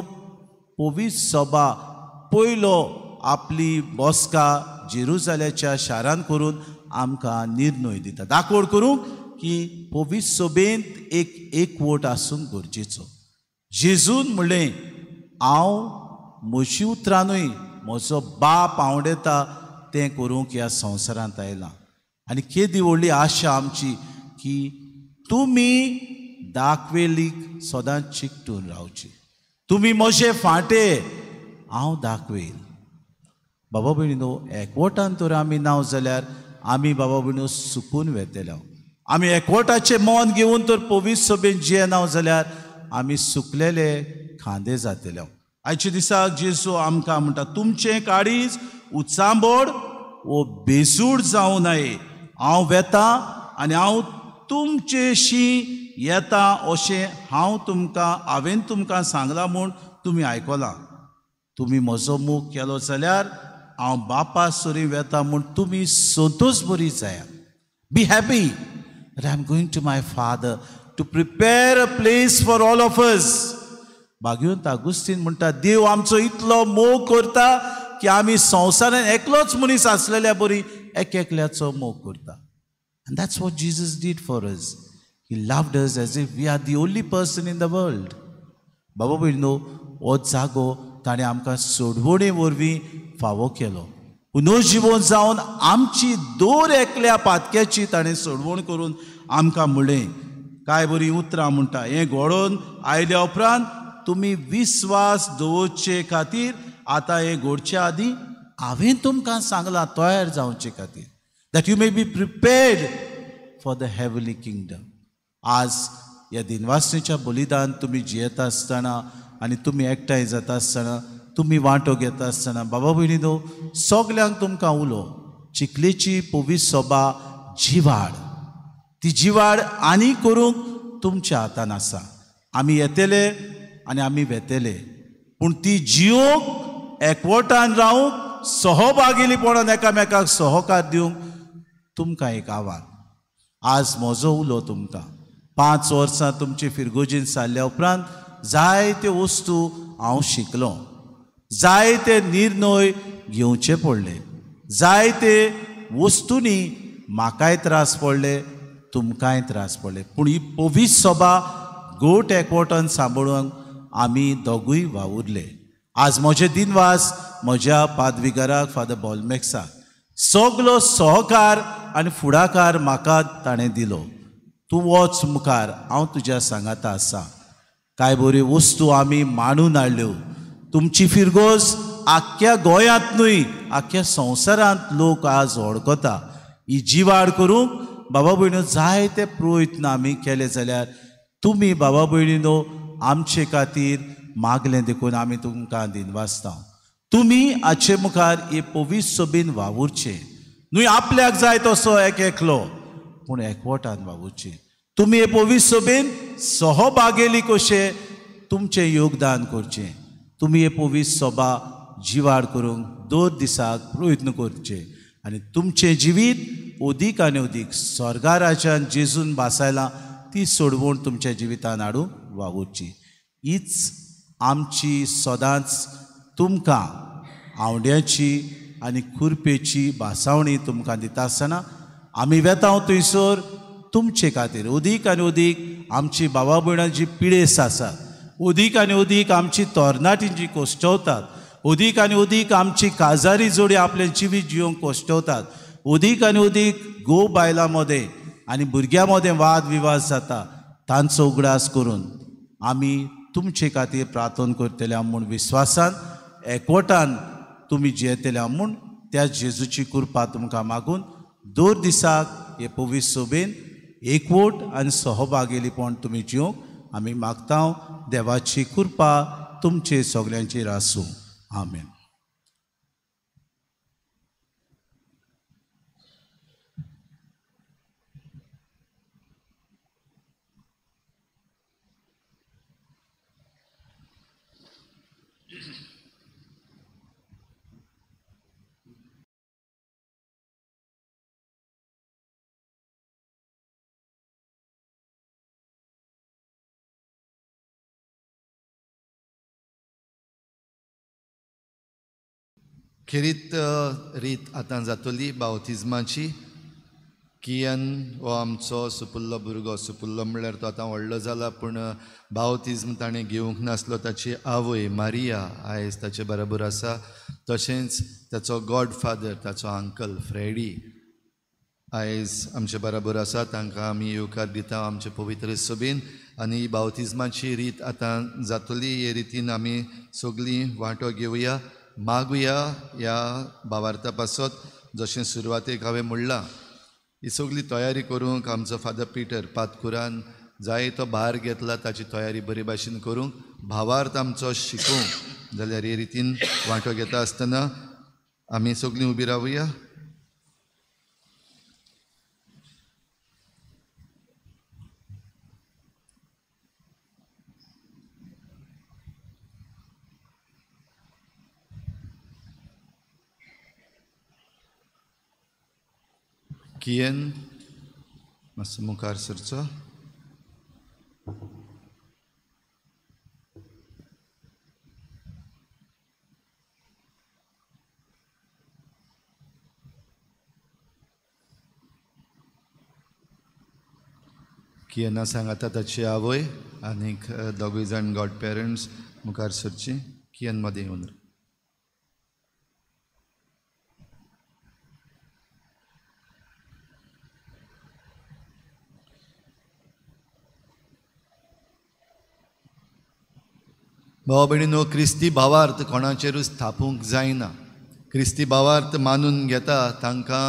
पवित्र सभा पयलो आपली बसका जेरुजाल्याच्या शारान करून आमकां निर्णय दिता, दाखोवड करूंक की पवित्र सभेंत एक एकवट आसूंक गरजेचो. जेजून म्हणलें हांव म्हजी उतरां न्हय म्हजो बाप आवडटा तें करूंक ह्या संवसारांत आयलां. आनी केदी व्हडली आशा आमची की तुमी दाखवेलीक सदांच चिकटून रावची, तुमी म्हजे फांटे, हांव दाखवेल. बाबा भयणीनो एकवटान तर आमी ना जाल्यार आमी बाबा भयणीनो सुकून वेतले. आमी एकवटाचें मन घेवन तर पवित्र सभेन जियेना जाल्यार आमी सुकलेले खांदे जातले. आयच्या दिसाक जेजू आमकां म्हणटा तुमचें काळीज उचांबळ वो बेजूड जावं नये. हांव वेता आनी हांव तुमचेशी येता अशें हांव तुमकां हांवें तुमकां सांगलां म्हूण तुमी आयकलां. तुमी म्हजो मोग केलो जाल्यार हांव बापा सरी वेता म्हूण तुमी संतोश बरी जायात. Be happy that I am going to my father to prepare a place for all of us. भाग्यवंत आगुस्तीन म्हणटा देव आमचो इतलो मोग करता की आमी संवसारान एकलोच मनीस आसलेल्या बरी एक एकल्याचो मोग करता. And that's what Jesus did for us. He loved us as if we are the only person in the world. बाबा भयणीनो हो जागो ताणें आमकां सोडवणे वरवीं फावो केलो. पुनर्जिवन जावन आमची दर एकल्या पातक्याची ताणें सोडवण करून आमकां म्हणलें, काय बरीं उतरां म्हणटा, हें घडोवन आयल्या उपरांत तुमी विस्वास दवरचे खातीर आतां हें घडचे आदीं हांवें तुमकां सांगलां तयार जावचे खातीर, that you may be prepared for the heavenly kingdom. आज ह्या दिनवासनेच्या बलिदान तुमी जियेता आसतना आनी तुमी एकठांय जाता आसतना, तुमी वांटो घेता आसतना, बाबा भयणीनो सगल्यांक तुमकां उलो, चिखलेची पवित्र सभा जिवाड, ती जिवाड आनी करूंक तुमच्या हातान आसा. आमी येतले आनी आमी वेतले, पूण ती जियोंक एकवटान रावूंक, सहभागीपणान एकामेकाक सहकार दिवंक तुमकां एक आव्हान. आज म्हजो उलो तुमकां, 5 वर्सां तुमचे फिरगोजीन सारल्या उपरांत जायत्यो वस्तू हांव शिकलो, जायते निर्णय घेवचे पडले, जायते वस्तूंनी म्हाकाय त्रास पडले, तुमकांय त्रास पडले, पूण ही पवित्र सभा गोट एकवटान सांबाळूंक आमी दोगूय वावुरले. आज म्हजे दिनवास म्हज्या पादविगाराक फादर बॉलमॅक्साक, सगलो सहकार आनी फुडाकार म्हाका ताणें दिलो. तूं वच मुखार, हांव तुज्या सांगाता आसा. कांय बऱ्यो वस्तू आमी मांडून हाडल्यो. तुमची फिरगोज आख्ख्या गोंयांत न्हय, आख्ख्या संवसारांत लोक आज वळखता. ही जिवाड करूंक बाबा भयणीनो जायते प्रयत्न आमी केले जाल्यार तुमी बाबा भयणीनो आमचे खातीर मागलें देखून आमी तुमकां दिनवासता. तुमी हाचे मुखार हे पवित्र सभेन वावुरचें न्हय, आपल्याक जाय तसो एक एकलो, पूण एकवटान वावुरचें. तुमी हे पवित्र सभेन सहभागेली कशें तुमचें योगदान करचें. तुमी हे पवित्र सभा जिवाड करूंक दर दिसाक प्रयत्न करचे आनी तुमचें जिवीत अदीक आनी अदीक स्वर्गाराच्यान जेजून भासायलां ती सोडवण तुमच्या जिवितान हाडूंक वावुरची. हीच आमची सदांच तुमकां आवड्याची आनी खुरपेची भासावणी तुमकां दिता आसतना आमी वेता थंयसर तुमचे खातीर अदीक आनी अदीक आमची बाबा भयणां जी पिडेस्त आसात, अदीक आनी अदीक आमची तरणाटी जी कोश्टवतात, अदीक आनी अदीक आमची काजारी जोडी आपलें जिवीत जिवंक कोश्टवतात, अदीक आनी अदीक घोव बायलां मदें आनी भुरग्यां मदें वाद विवाद जाता, तांचो उगडास करून आमी तुमचे खातीर प्रार्थना करतले म्हूण विस्वासान एकवटान तुमी जियेतले म्हूण त्या जेजूची कृपा तुमकां मागून दर दिसाक हे पवित्र सभेन एकवट आनी सहभागीपण तुमी जिवंक आमी मागता. देवाची कृपा तुमचे सगल्यांचेर आसूं. आमेन. खेरीत रीत आतां जातली बावतिज्माची. कियन हो आमचो सुपुल्लो भुरगो, सुपुल्लो म्हणल्यार तो आतां व्हडलो जाला, पूण बावतिज्म ताणें घेवंक नासलो. ताची आवय मारिया आयज ताचे बरोबर आसा, तशेंच ताचो गॉड फादर, ताचो अंकल फ्रेडी आयज आमचे बरोबर आसा. तांकां आमी येवकार दिता आमचे पवित्र सभेन. आनी बावतिज्माची रीत आतां जातली. हे रितीन आमी सगळीं वांटो घेवया, मागुया ह्या भावार्था पासत. जशें सुरवातेक हांवें म्हणलां, ही सगळी तयारी करूंक आमचो फादर पिटर पातकुरान जायतो भार घेतला, ताची तयारी बरी भाशेन करूंक, भावार्थ आमचो शिकोवंक. जाल्यार हे रितीन वांटो घेता आसतना आमी सगळीं उबी रावया. कियन मातसो मुखार सरचो. कियना सांगाता ताची आवय आनीक दोगूय जाण गॉड पेरंट्स मुखार सरची. कियन मदें येवन. भाव भयणीनो, क्रिस्ती भावार्थ कोणाचेरूच थापूंक जायना. क्रिस्ती भावार्थ मानून घेता तांकां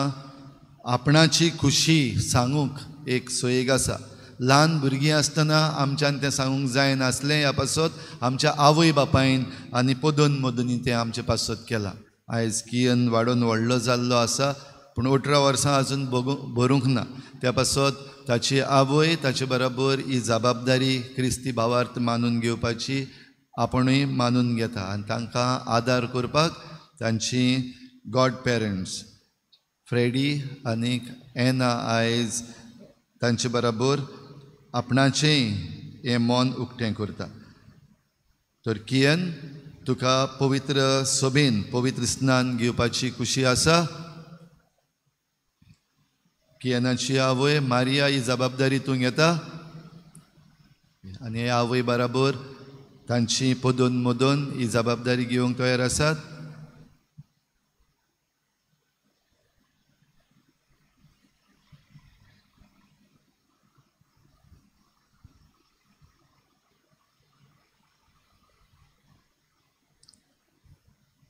आपणाची खुशी सांगूंक एक सोयेग आसा. ल्हान भुरगीं आसतना आमच्यान तें सांगूंक जायनासलें, ह्या पासत आमच्या आवय बापायन आनी पदन मदनी तें आमचे पासत केलां. आयज कियन वाडोवन व्हडलो जाल्लो आसा, पूण 18 वर्सां आजून भरूंक ना. त्या पासत ताची आवय ताचे बराबर ही जबाबदारी क्रिस्ती भावार्थ मानून घेवपाची आपूणय मानून घेता आनी तांकां आदार करपाक तांची गॉड पेरंट्स फ्रेडी आनी एना आयज तांचे बराबर आपणाचें हें मन उक्तें करता. तर कियन, तुका पवित्र सभेन पवित्र स्नान घेवपाची खुशी आसा? कियनाची आवय मारिया ही जबाबदारी तूं घेता आनी हे आवय बराबर तांची पदोन मदोन ही जबाबदारी घेवंक तयार आसात?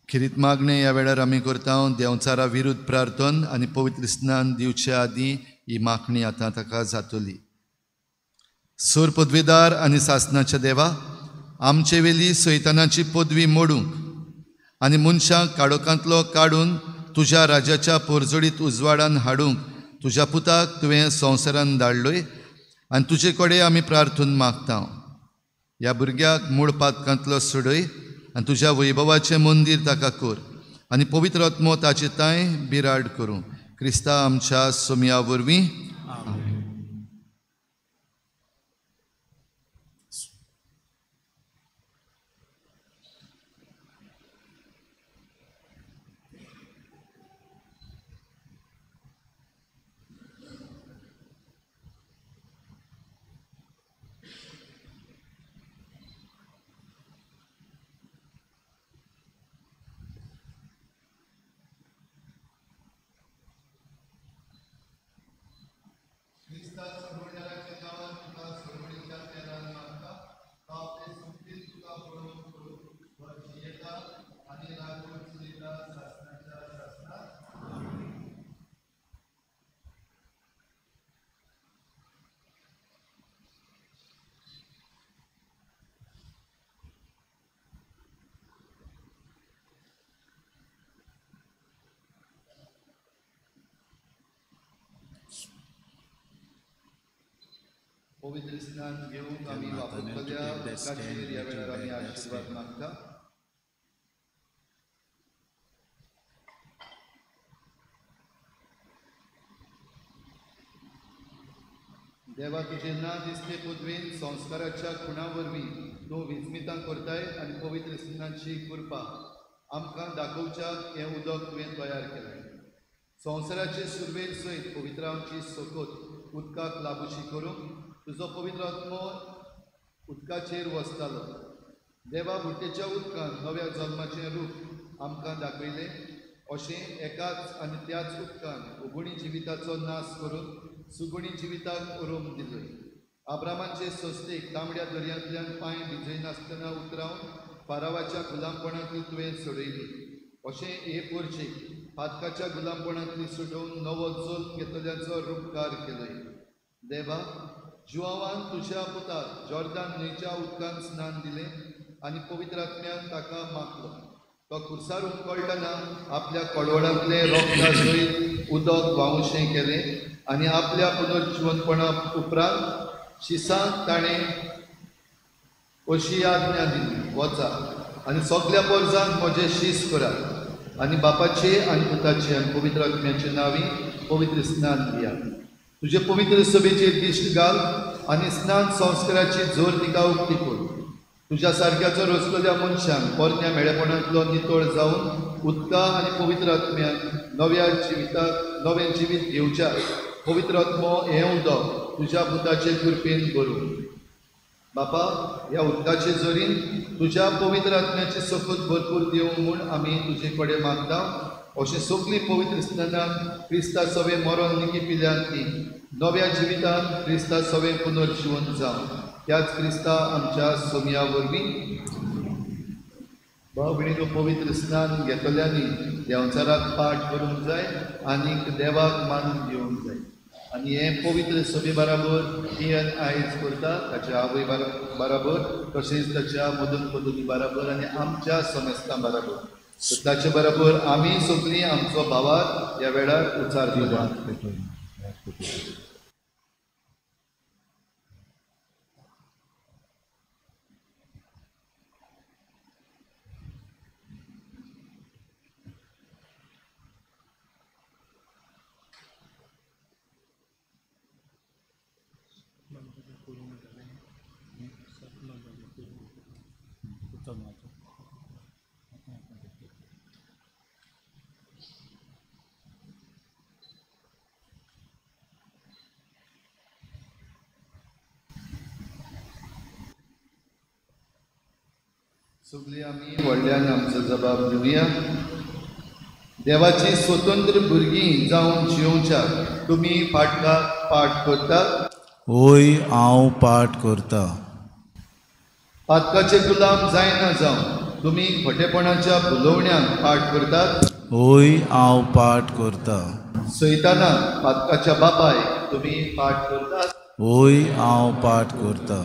खिरीत मागणें ह्या वेळार आमी करता. देंवचारा विरुद्ध प्रार्थन आनी पवित्र स्नान दिवचे आदीं ही मागणी आतां ताका जातली. सूर पदवीदार आनी सासनाच्या देवा, आमचे वेली सैतानाची पदवी मोडूंक आनी मनशांक काळोखांतलो काडून तुज्या राज्याच्या पोरजोडीत उजवाडान हाडूंक तुज्या पुताक तुवें संवसारान धाडलोय आनी तुजे कडेन आमी प्रार्थून मागता. ह्या भुरग्याक मूळ पातकांतलो सोडय आनी तुज्या वैभवाचें मंदीर ताका कर आनी पवित्र आत्मो ताचे तांय बिराड करूं. क्रिस्ता आमच्या सोमया वरवीं. पवित्र स्नान घेवंक आमी वापरतल्या उदकाचेर ह्या वेळार आमी आशिर्वाद मागता. देवा, तुजे ना दिसते पदवेन संस्काराच्या खुणा वरवीं तूं विस्मितां करताय आनी पवित्र स्नानाची कृपा आमकां दाखोवच्याक हें उदक तुवें तयार केलें. संवसाराचे सुरवेर सयत पवित्रांची सोकोत उदकाक लागूशी करूंक तुजो पवित्र आत्मो उदकाचेर वसतालो. देवा, बुट्टेच्या उदकान नव्या जल्माचें रूप आमकां दाखयलें. अशें एकाच आनी त्याच उदकान उगुणी जिविताचो नाश करून सुगुणी जिविताक उरोम दिलो. आब्रामाचे संस्थेक तांबड्या दर्यांतल्यान पांय भिजयनासतना उतरावन फारावाच्या गुलामपणांतली तुवें सोडयली. अशें हे पोरचेक पातकाच्या गुलामपणांतली सुटोवन नवो जल्म घेतल्याचो रुपकार केलोय. देवा, जुआवान तुज्या पुताक जॉर्दान न्हंयच्या उदकान स्नान दिलें आनी पवित्र आत्म्यान ताका मागलो. तो खुर्सार उमकळटना आपल्या कडवडांतलें रोगता सयत उदक व्हांवशें केलें आनी आपल्या पुनर्जिवनपणा उपरांत शिसांक ताणें अशी आज्ञा दिली, वचा आनी सगल्या पोरजांक म्हजें शीस करात आनी बापाचे आनी पुताचे आनी पवित्र आत्म्याचे नांवी पवित्र स्नान दिया. तुजे पवित्र सभेचेर दिश्ट घाल आनी स्नान संस्काराची जोर तिका उक्ती कर. तुज्या सारक्याचो रचलेल्या मनशान पोरण्या मेळेपणांतलो नितळ जावन उदका आनी पवित्र आत्म्यान नव्या जिविताक नवें जिवीत घेवच्या पवित्र आत्मो हें उदक तुज्या पुताचे कृपेन भरूं. बापा, ह्या उदकाचे जोरीन तुज्या पवित्र आत्म्याची सकत भरपूर दिवं म्हूण आमी तुजे कडेन मागता. अशें सगळीं पवित्र स्नानान क्रिस्ता सवे मरण निकी पिल्यान ती नव्या जिवितान क्रिस्ता सवे पुनर्जिवन जावं. त्याच क्रिस्ता आमच्या सोमया वरवीं. भाव भयणीनो, पवित्र स्नान घेतल्यांनी देंवचाराक पाठ करूंक जाय आनीक देवाक मानून घेवंक जाय. आनी हें पवित्र सभे बराबर कियन आयज करता ताच्या आवय बराबर, तशेंच ताच्या मदन पदनी बराबर आनी आमच्या समेस्तां बराबर. ताचे बराबर आमी सगळीं आमचो भावार ह्या वेळार उचार करता. सगळीं आमी व्हडल्यान आमचो जबाब दिवया. देवाची स्वतंत्र भुरगीं जावन जियोवच्या तुमी पाठकाक पाठ करतात? होय, हांव पाठ करता. पातकाचे गुलाम जायना जावन तुमी खोटेपणाच्या भुलोवण्यांक पाठ करतात? होय, हांव पाठ करता. सैताना पातकाच्या बापायक तुमी पाठ करतात? होय, हांव पाठ करता.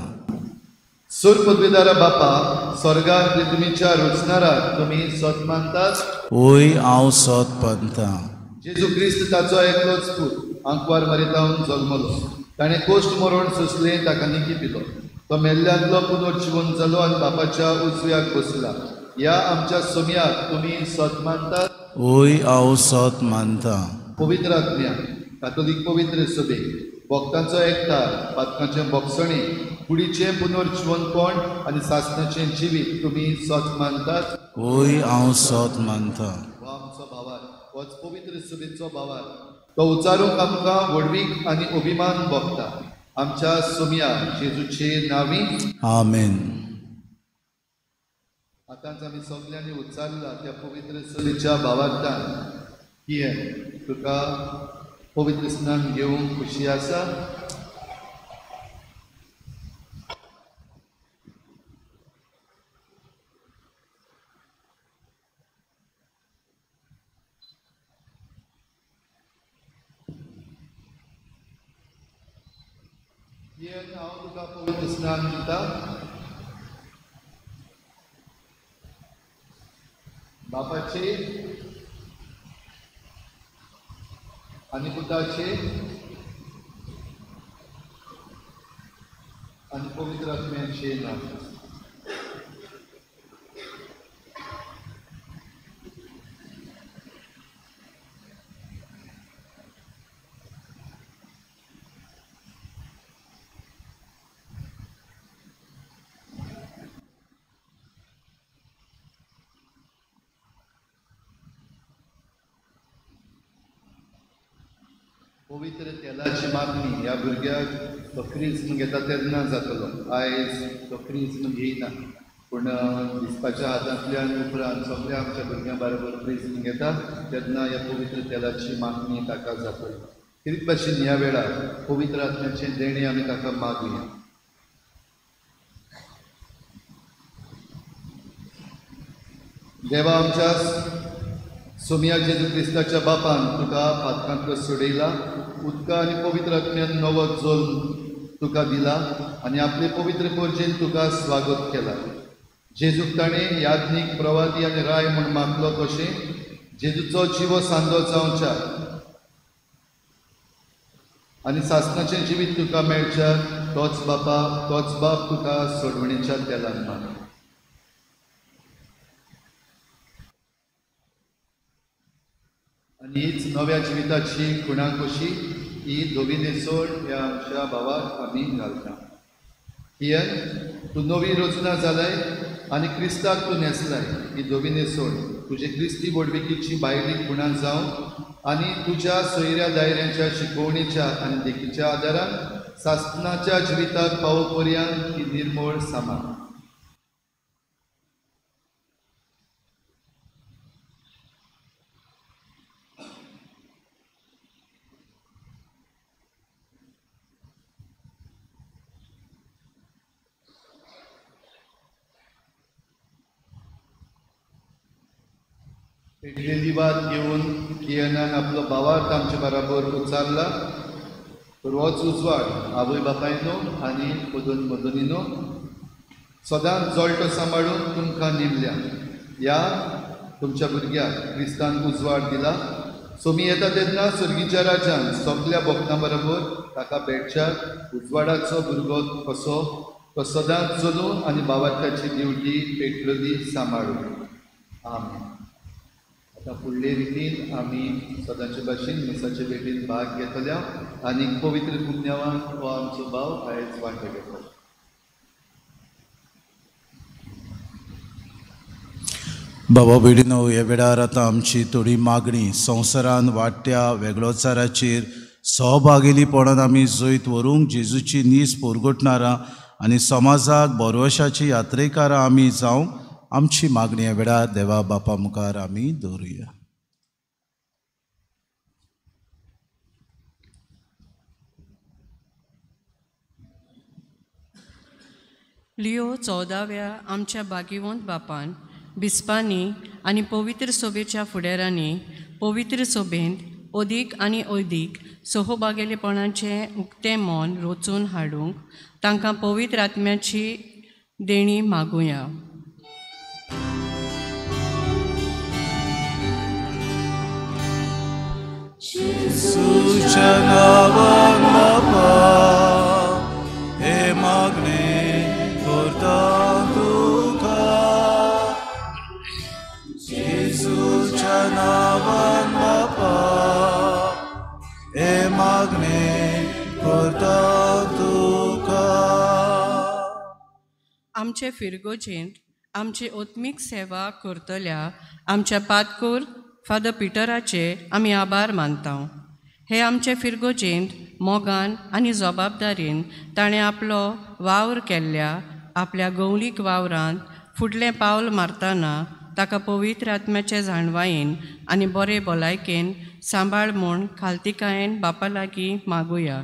सुर पदवीदारा बापा, स्वर्गार पृथ्वीच्या रचणाराक तुमी सत मानतात? होय, हांव सत मानता. जेजू क्रिस्त ताचो एकलोच पूत आंकवार मरितावन जल्मलो. ताणें कोश्ट मरण सोंसलें, ताका निकी पिलो. तो मेल्ल्यांतलो पुनर्जिवन जालो आनी बापाच्या उजव्याक बसला. ह्या आमच्या सोमयाक तुमी सत मानतात? होय, हांव सत मानता. पवित्र आत्म्या, कातोलीक पवित्र सभे, भक्तांचो एकठार, पातकांचें भोगसणें, कुडीचें पुनर्जिवनपण आनी सासणाचें जिवीत तुमी सत मानतात? होय, हांव सत मानता. हो आमचो भावार, होच पवित्र सभेचो भावार, तो उचारूंक आमकां व्हडवीक आनी अभिमान भोगता. आमच्या सोमया जेजूचे नांवी आमेन. आतांच आमी सगल्यांनी उच्चारला त्या पवित्र सभेच्या भावार्थान कियें तुका पवित्र स्नान घेवंक खुशी आसा? हांव तुका पवित्र स्नान दिता. बापाचे आनी पुताचे आनी पवित्र आत्म्याचे नांव. पवित्र तेलाची मागणी ह्या भुरग्याक तो क्रिज्म घेता तेन्ना जातलो. आयज तो क्रिज्म घेयना, पूण दिसपाच्या हातांतल्यान उपरांत सगळ्या आमच्या भुरग्यां बरोबर क्रिज्म घेता तेन्ना ह्या पवित्र तेलाची मागणी ताका जातली. कितें भाशेन ह्या वेळार पवित्र आत्म्याचें देणें आमी ताका मागुया. देवा, आमच्या सोमया जेजू क्रिस्ताच्या बापान तुका पातकांतलो सोडयला, उदका आनी पवित्र आत्म्यान नवो जल्म तुका दिला आनी आपले पवित्र परजेन तुका स्वागत केला. जेजूक ताणें याज्ञीक, प्रवादी आनी राय म्हूण मागलो, तशें जेजूचो जिवो सांदो जावच्या आनी सासणाचें जिवीत तुका मेळच्या तोच बापा, तोच बाप तुका सोडवणेच्या तेलान माग. आनी हीच नव्या जिविताची खुणा कशी ही धवी न्हेसवण ह्या आमच्या भावाक आमी घालता. कियन, तूं नवी रचना जालाय आनी क्रिस्ताक तूं न्हेसलाय. ही धवी न्हेसवण तुजे क्रिस्ती व्हडविकेची भायली खुणा जावन आनी तुज्या सोयऱ्या दायऱ्यांच्या शिकोवणेच्या आनी देखीच्या आदारान सासनाच्या जिविताक पावो पर्यंत ही निर्मोळ सामान. पेटलेली वात घेवन कियनान आपलो भावार्थ आमचे बराबर उचारला. तर होच उजवाड आवय बापायनो आनी मदन मदनीनो सदांच जळटो सांबाळून तुमकां नेमल्या. ह्या तुमच्या भुरग्याक क्रिस्तान उजवाड दिला. सोमी येता तेन्ना सर्गीच्या राज्यान सगल्या भक्तां बरोबर ताका भेटच्या उजवाडाचो भुरगो कसो तो सदांच चलूं आनी भावार्थाची दिवटी पेटलेली सांबाळूं. आमेन. आतां फुडले रितीन आमी सदांचे भाशेन मिसाचे भेटीन भाग घेतल्या आनी पवित्र पुण्यावान हो आमचो भाव आयज वांटो घेतलो. बाबा भयणीनो, ह्या वेळार आतां आमची थोडी मागणी संवसारान वाडट्या वेगळोचाराचेर सहभागीपणान आमी जैत व्हरूंक जेजूची नीस पोरगटणारां आनी समाजाक भरवशाची यात्रेकारां आमी जावंक आमची मागणी ह्या वेळार देवा बापा मुखार आमी दवरुया. लिओ 14व्या आमच्या भाग्यवंत बापान बिस्पांनी आनी पवित्र सभेच्या फुडारांनी पवित्र सभेंत अदीक आनी अदीक सहभागेलेपणाचें उक्तें मन रचून हाडूंक तांकां पवित्र आत्म्याची देणी मागुया. जेजूच्या नांवान बापा हे मागणे करता तुका. जेजूच्या नांवान बापा हे मागणे करता तुका. आमचे फिरगोजेंत आमची आत्मीक सेवा करतल्या आमच्या पादकूर फादर पिटराचे आमी आभार मानता. हे आमचे फिरगोजेंत मोगान आनी जबाबदारीन ताणें आपलो वावर केल्ल्या आपल्या गवलीक वावरांत फुडलें पावल मारतना ताका पवित्र आत्म्याचे जाणवायेन आनी बरे भलायकेन सांबाळ म्हूण खालतिकायेन बापा लागीं मागुया.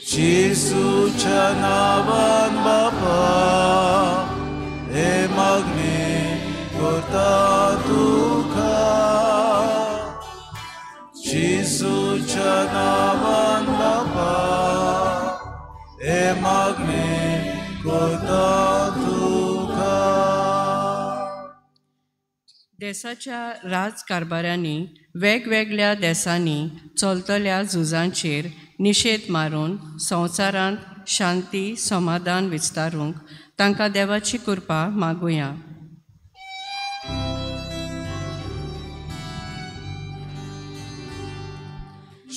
जेजूच्या नांवान बापा हे मागणे करता तुका. जेजूच्या नांवान बापा हे मागणे करता तुका. देशाच्या राजकारभाऱ्यांनी वेगवेगळ्या देशांनी चलतल्या झुजांचेर निशेध मारून संवसारांत शांती समाधान विस्तारूंक तांकां देवाची कृपा मागुया.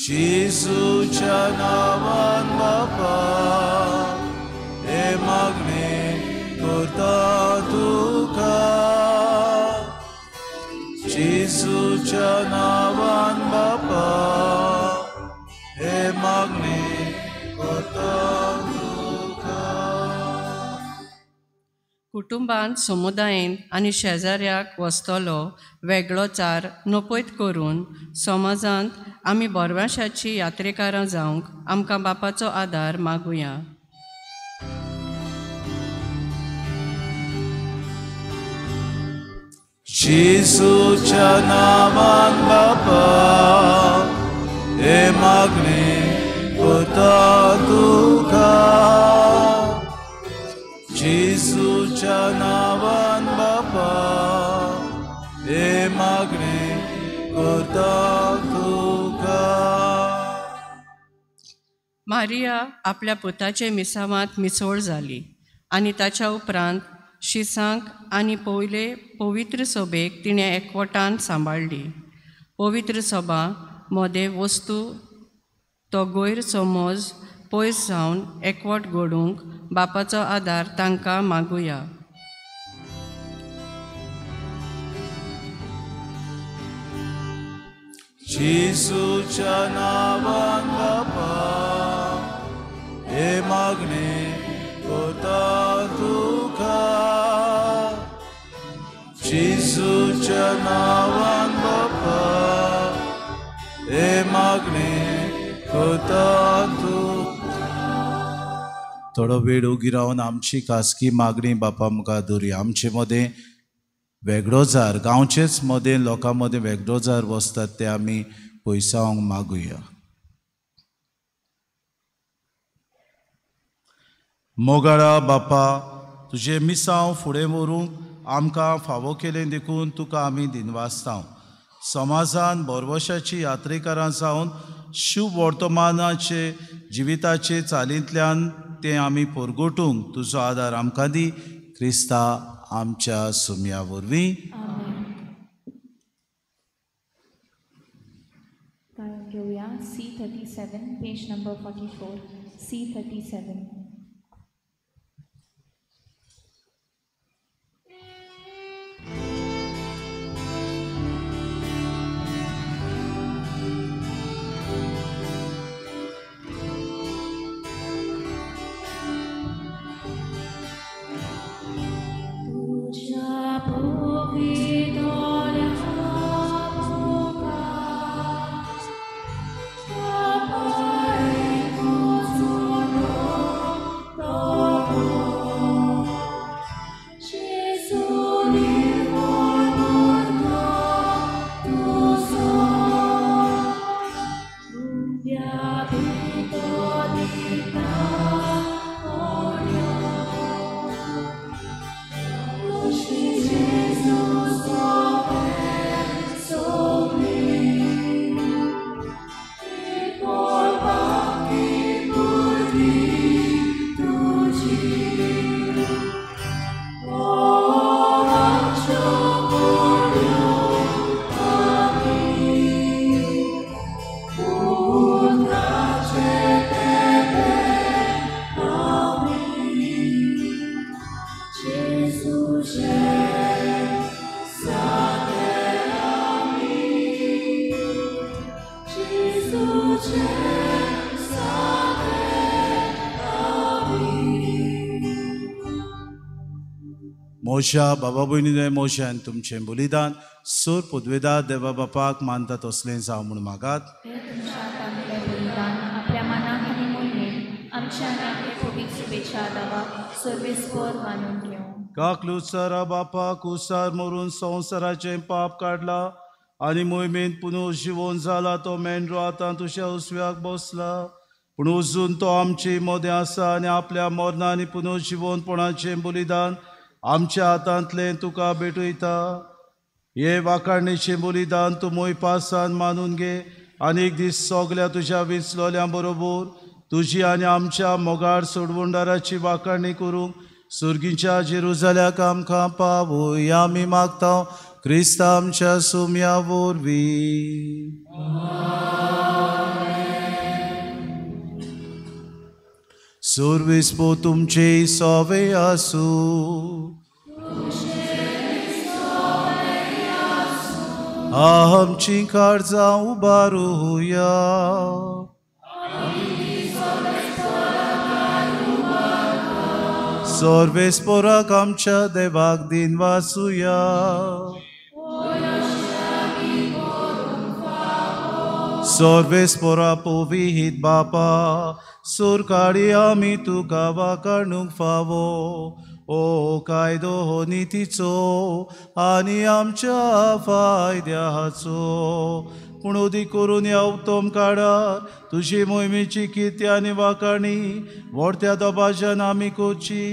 जेजूच्या नांवान बापा हे मागणे करता तुका. जेजूच्या नांवान बापा हे मागणे करता तुका. कुटुंबांत समुदायेंत आनी शेजाऱ्याक वसतलो वेगळोचार नपयत करून समाजांत आमी बोरवाशाची यात्रेकारां जावंक आमकां बापाचो आदार मागुया. जेजूच्या नांवान बापा हे मागणे करता तुका. जेजूच्या नांवान बापा हे मागणे करता तुका. मारिया आपल्या पुताचे मिसावांत मिसोळ जाली आनी ताच्या उपरांत शिसांक आनी पयले पवित्र सभेक तिणें एकवटान सांबाळ्ळी. पवित्र सभा मोदे वस्तू तो गैरसमज पयस जावन एकवट घडूंक बापाचो आदार तांकां मागुया. जेजूच्या नांवान बापा हे मागणे करता तुका. जेजूच्या नांवान बापा हे मागणे करता तुका. थोडो वेळ उगी रावन आमची खासगी मागणी बापा मुखार दवरुया. आमचे मदें वेगळोजार गांवचेच मदें लोकां मदें वेगळोजार वचतात ते आमी पयसावंक मागुया. मोगाळा बापा, तुजें मिसांव फुडें व्हरूंक आमकां फावो केलें देखून तुका आमी दिनवासता. समाजान भरवशाची यात्रेकारां जावन शुभ वर्तमानाचे जिविताचे चालींतल्यान तें आमी परगटूंक तुजो आदार आमकां दी. क्रिस्ता आमच्या सुम्या वरवीं. घेवया C37 page number 44. C37. मोशा बाबा भयणीने मोशान तुमचें बलिदान सोर पदवेदार देवा बापाक मानता तसलें जावं म्हूण मागात. बलिदान आपल्या मनाक आनी मोहिमेक आमच्या आनी आपले पवित्र शुभेच्छा दावाक सर्वेस्पर मानून घेवं. काकलुसारा बापा कुसार मरून संवसाराचें पाप काडला आनी मोहिमेंत पुनू जिवोन जाला तो मेंढरो आतां तुज्या उजव्याक बसला. पूण अजून तो आमचे मदें आसा आनी आपल्या मरणां आनी पुनू जिवोनपणाचें बलिदान आमच्या हातांतलें तुका भेटयता. हे वाखाणीचें बलिदान तूं मोयपासान मानून घे आनी एक दीस सगल्या तुज्या विंचलोल्या बरोबर तुजी आनी आमच्या मोगाळ सोडवणदाराची वाखाणी करूंक सुर्गीच्या जेरुजाल्याक आमकां पावय आमी मागता क्रिस्ता आमच्या सुम्या वरवीं. सर्वेस्पर तुमचे सवे आसूं. आमची काळजां उबारुया. सर्वेस्पराक आमच्या देवाक दिनवासुया. सर्वेस्परा पवित्र बापा सुरकाडी आमी तुका वाखाणूंक फावो. ओ कायदो हो नितीचो आनी आमच्या फायद्याचो. पूण उदी करून ह्या उत्तम काळार तुजी मोहिमेची किर्ती आनी वाखाणी व्हडत्या दबाज्यान आमी करची.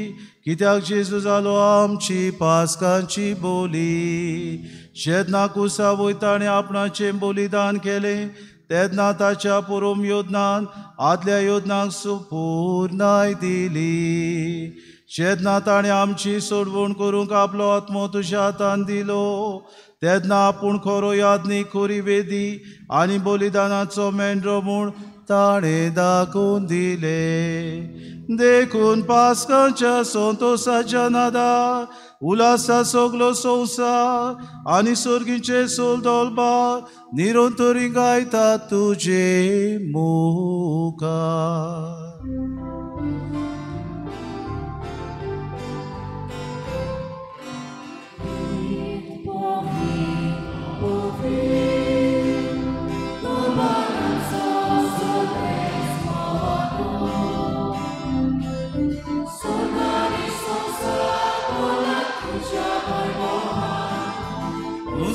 कित्याक जेजू जालो आमची पास्काची बोली. जेन्ना कुसा वयता आनी आपणाचें बलिदान केलें तेन्ना ताच्या पुरोम योजनान आदल्या योजनांक सुपूर्णाय दिली. जेन्ना ताणें आमची सोडवण करूंक आपलो आत्मो तुज्या हातान दिलो तेन्ना आपूण खरो याज्ञीक खरी वेदी आनी बलिदानाचो मेंढरो म्हूण ताणें दाखोवन दिलें. देखून पास्काच्या संतोसाच्या नादार उलासा सगलो संवसार आनी सोर्गीचे सोल दोलबा निरंतरी गायता तुजे मुखार.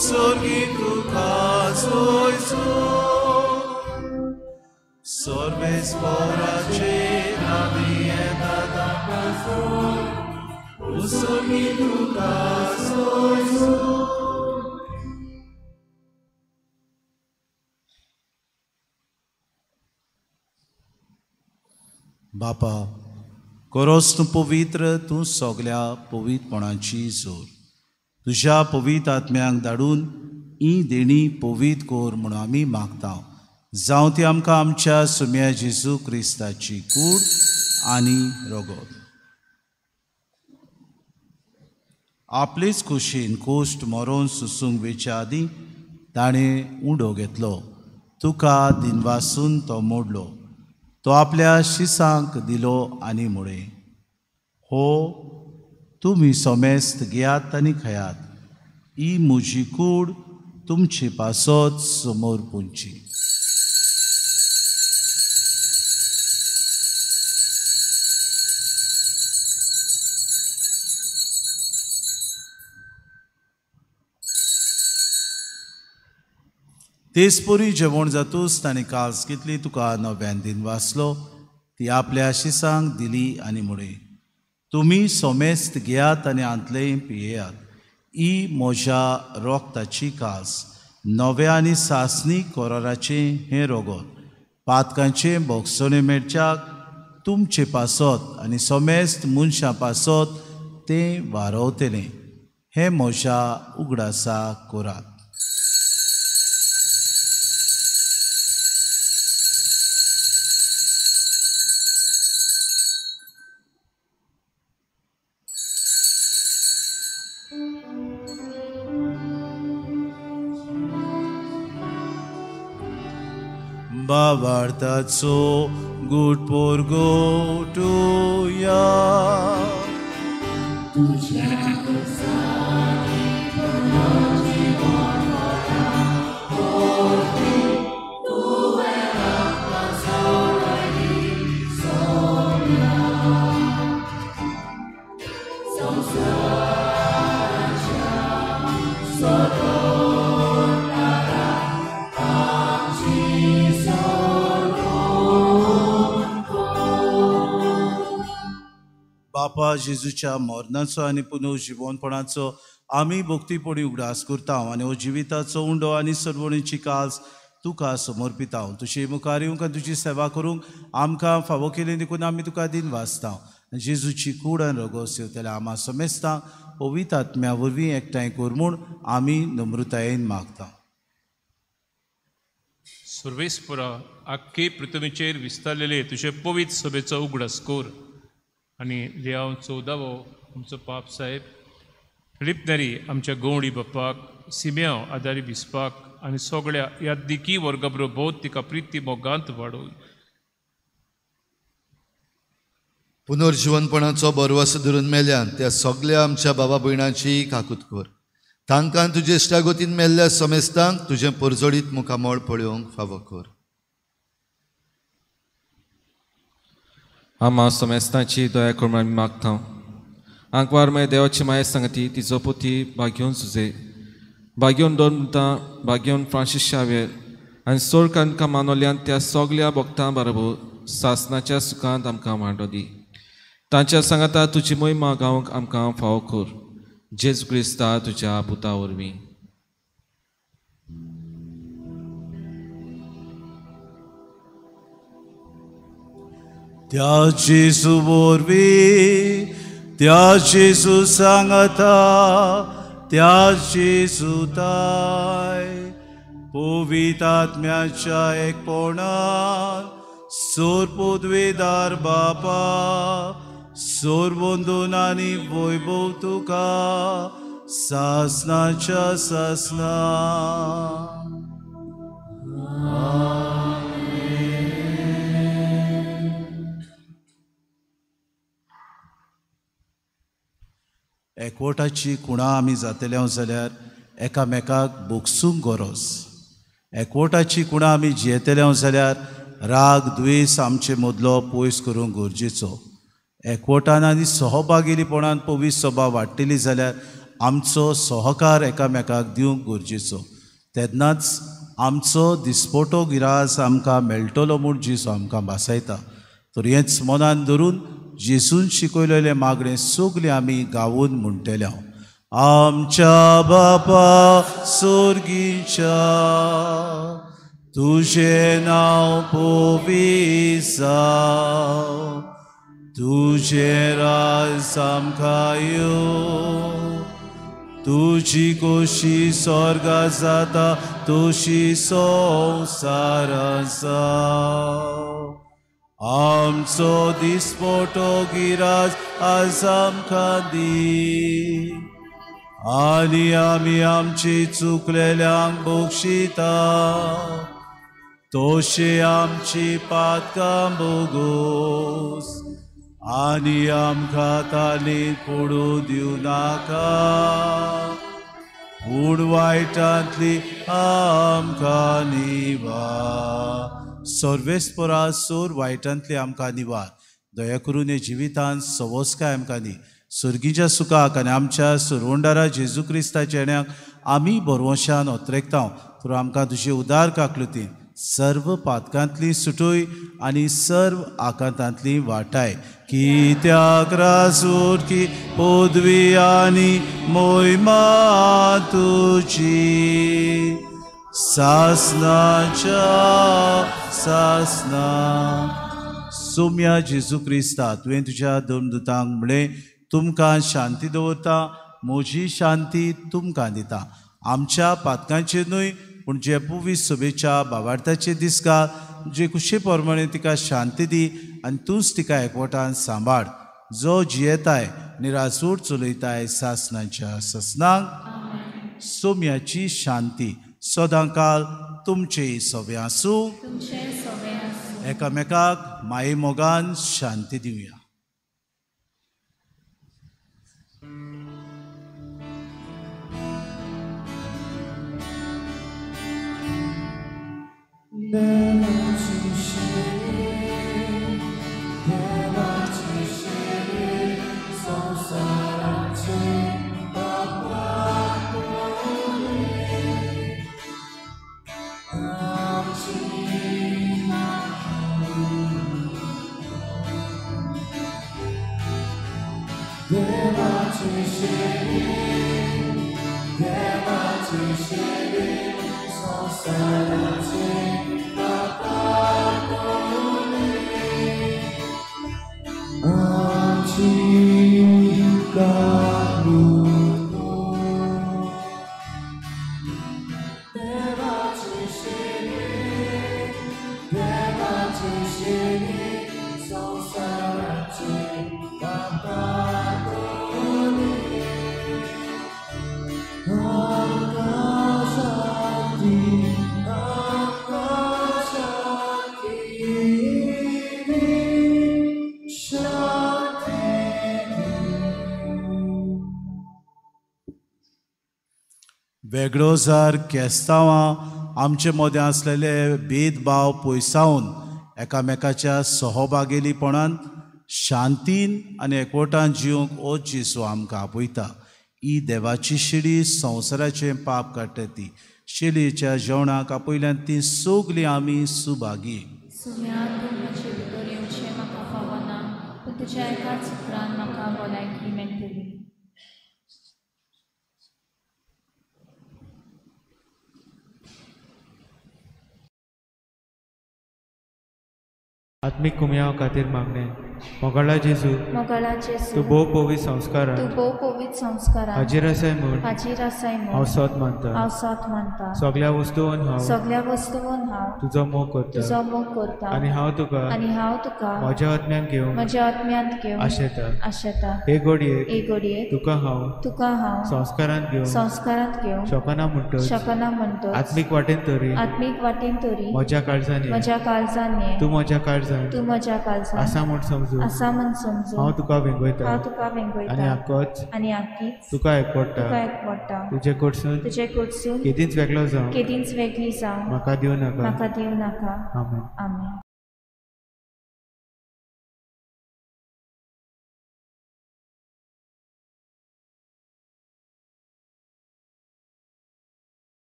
Sorgi तुका सोयसो सोर्वेस पोराचे आमी येता उसोगी तुका सोयसो. बापा करोस तूं पवित्र, तूं सगल्या पवित्रपणाची जोर. तुज्या पवित्र आत्म्यांक धाडून ही देणी पवित्र कर म्हणून आमी मागता. जावं ती आमकां आमच्या सुम्या जेजू क्रिस्ताची कूड आनी रगत. आपलेच कुशीन कोश्ट मरोन सुसूंक वेच्या आदीं ताणें उंडो घेतलो, तुका दिनवासून तो मोडलो, तो आपल्या शिसांक दिलो आनी म्हळें, हो तुमी समेस्त घेयात आनी खायात, ही म्हजी कूड तुमचे पासत समोर पुंची. तेचपरी जेवण जातूच ताणें कास घेतली, तुका नव्यान दिन वाचलो, ती आपल्या शिसांक दिली आनी म्हळें, तुमी समेस्त घेयात आनी हांतलें पियेयात, ही म्हज्या रोगताची कास, नव्या आनी सासणी कराराचें हें रगत, पातकांचें भोगसणें मेळच्याक तुमचे पासत आनी समेस्त मनशां पासत तें वारवतलें. हें म्हज्या उगडासा करात. बावार्थाचो गुट पोरगोटुया बापा जेजूच्या मरणाचो आनी पुनर्जिवनपणाचो आमी भक्तीपणी उगडास करता आनी हो जिविताचो उंडो आनी सरवणीची कास तुका समर्पिता. तुजे मुखार येवंक आनी तुजी सेवा करूंक आमकां फावो केली देखून आमी तुका दिन वाचता. जेजूची कूड आनी रगोस येवतल्या आमा समेस्तां पवित्र आत्म्या वरवीं एकठांय कर म्हूण आमी नम्रतायेन मागता. सर्वेस्परा आख्खे पृथ्वीचेर विस्तारलेले तुजे पवित्र सभेचो उगडास कर आनी लियाव 14वो आमचो पाप साहेब फिलीप नेरी आमच्या गवडी बाप्पाक, सिम्यांव आदारी बिस्पाक आनी सगळ्या याददिकी वर्गा बरोबर तिका प्रिती मोगांत वाडोव. पुनर्जिवनपणाचो बरवस धरून मेल्यान त्या सगळ्या आमच्या बाबा भयणाची काकूत कर. तांकां तुजे इश्टागतीन मेल्ल्या समेस्तांक तुजें परजळीत मुखामळ पळोवंक फावो कर. आमा समेस्तांची दया करून आमी मागता. आंकवार मागीर देवाची माया सांगती तिचो पोती भाग्योन सुजे, भाग्योन दोन म्हणटा, भाग्योन फ्रांसीस शावेर आनी सोरकांका मानवल्यान त्या सगल्या भक्तां बरोबर सासनाच्या सुखांत आमकां वांटो दी. तांच्या सांगाता तुजी मोहिमा गावंक आमकां फावो कर. जेजू क्रिस्ता तुज्या पुता वरवीं. त्या जेजू वरवीं, त्या जेजू सांगता, त्या जेजू ताय पवित्र आत्म्याच्या एकपणान सोर पदवीदार बापा सोरवंदून आनी वैभव तुका सासनाच्या सासना. एकवटाची खुणा आमी जातले जाल्यार एकामेकाक बोगसूंक गरज. एकवटाची खुणा आमी जियेतले जाल्यार राग द्वेस आमचे मदलो पयस करूंक गरजेचो. एकवटान आनी सहभागीपणान पवित्र सभा वाडटली जाल्यार आमचो सहकार एकामेकाक दिवंक गरजेचो. तेन्नाच आमचो दिसपटो गिरास आमकां मेळटलो म्हूण जेजू आमकां भासायता. तर हेंच मनान धरून जेजून शिकयलेलें मागणें सगळें आमी गावून म्हणटले. आमच्या बापा सोर्गीच्या, तुजें नांव पवित्र जावं, तुजें राज आमकां येवं, तुजी खोशी स्वर्गा जाता तशी संवसारांत जावं. आमचो दिसपटो गिराज आज आमकां दी, आनी आमी आमची चुकलेल्यांक बक्षिता तशें आमची पातकां बोगोस, आनी आमकां तालींत पडूं दिवं नाका, पूण वायटांतली आमकां निवार. सर्वेस्परा सोर वायटांतली आमकां निवार. दया करून हे जिवितांत सवस्काय आमकां दी. सर्गीच्या सुखाक आनी आमच्या सुरवंडारा जेजू क्रिस्ताच्या येण्याक आमी बरवशान ओतरेकता. तर आमकां तुजे उदार काकलुतीन सर्व पातकांतली सुटोय आनी सर्व आकांतांतली वाटाय. कित्याक राजूर की पदवी आनी मोहिमा तुजी सासनाच्या सासना. सोम्या जेजू क्रिस्ता, तुवें तुज्या दोन दुतांक म्हणलें, तुमकां शांती दवरता, म्हजी शांती तुमकां दिता. आमच्या पातकांचेर न्हय पूण जे पुवी सभेच्या बावार्थाचे दिसका जे कुशे प्रमाणे तिका शांती दी आनी तूंच तिका एकवटान सांबाळ, जो जियेताय निराजूट चलयताय सासनाच्या सासनाक. सोम्याची शांती सदांकाल तुमचे सवे आसूं. एकामेकाक माये मोगान शांती दिवया. देवाची शिरी संवसाराची देवाची शिरी, देवाची शिरी संवसाराची आमची काकलूत. देवाची शिरी, देवाची शिरी संवसाराची आमकां शांती, आमकां शांती दी, शांती दी. वेगळो जर केस्तांवां आमचे मदें आसलेले भेदभाव पयसावन एकामेकाच्या सहभागेलीपणान शांतीन आनी एकवटान जिवंक ओ जेजू आमकां आपयता. ही देवाची शिडी संवसाराचें पाप काडटा. ती शिडयेच्या जेवणाक आपयल्यान ती सगळीं आमी सुभागी. सुम्या, तूं म्हजे भितर येवचें म्हाका फावना, पूण तुज्या एकाच उतरान म्हाका भलायकी मेळटली. आत्मीक कुमयाव खातीर मागणें. मोगाळा जेजू, मोगाळा जेजू, तूं भोव पवित्र संस्कारान, तूं भोव पवित्र संस्कारान हाजीर आसाय म्हूण, हाजीर आसाय म्हूण हांव सोद मानता, हांव सोद मानता. सगळ्या वस्तून हांव, सगळ्या वस्तून हांव तुजो मोग करता, तुजो मोग करता. आनी हांव तुका, आनी हांव तुका म्हज्या आत्म्यान घेवंक, म्हज्या आत्म्यांत घेवंक आशेता, आशेता. हे घडयेक, हे घडयेक तुका हांव, तुका हांव संस्कारांत घेवंक, संस्कारांत घेवंक शकना म्हणटच, शकना म्हणटच, आत्मीक वाटेन तरी, आत्मीक वाटेन तरी म्हज्या काळजान, म्हज्या काळजान तूं म्हज्या काळजान, तूं म्हज्या काळजान आसा म्हूण समजून, आसा म्हूण समजून हांव तुका वेंगयता, हांव तुका वेंगयता. आनी आकोच, आनी आकीच तुका एकवडटा, तुका एकवडटा. तुजे कडसून, तुजे कडसून केदींच वेगळो जावं, केदींच वेगळी जावं म्हाका दिवं नाका, म्हाका दिवं नाका. आमेन. आमेन.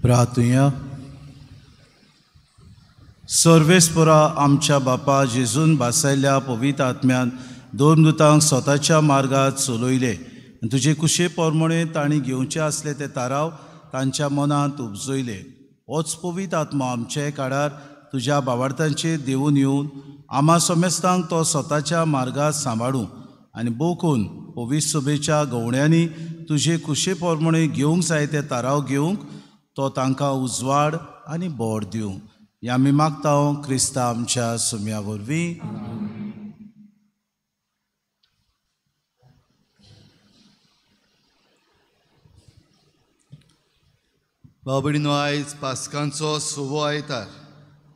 प्रार्थुया. सर्वेस्परा आमच्या बापा जेजून भासायल्ल्या पवित्र आत्म्यान दोन दुतांक स्वताच्या मार्गात चलयले आनी तुजे कुशे प्रमाणे तांणी घेवचे आसले ते ताराव तांच्या मनांत उपजयले. होच पवित्र आत्मा आमचे काळार तुज्या बावार्थांचेर देवून येवन आमा समेस्तांक तो स्वताच्या मार्गात सांबाळूं आनी बोकून पवित्र सभेच्या गवण्यांनी तुजे कुशे प्रमाणे घेवंक जाय ते ताराव घेवंक तो तांकां उजवाड आनी बोर दिवं. ह्या आमी मागता क्रिस्ता आमच्या सुम्या वरवीं. भाव भयणीनो, आयज पास्कांचो सवो आयतार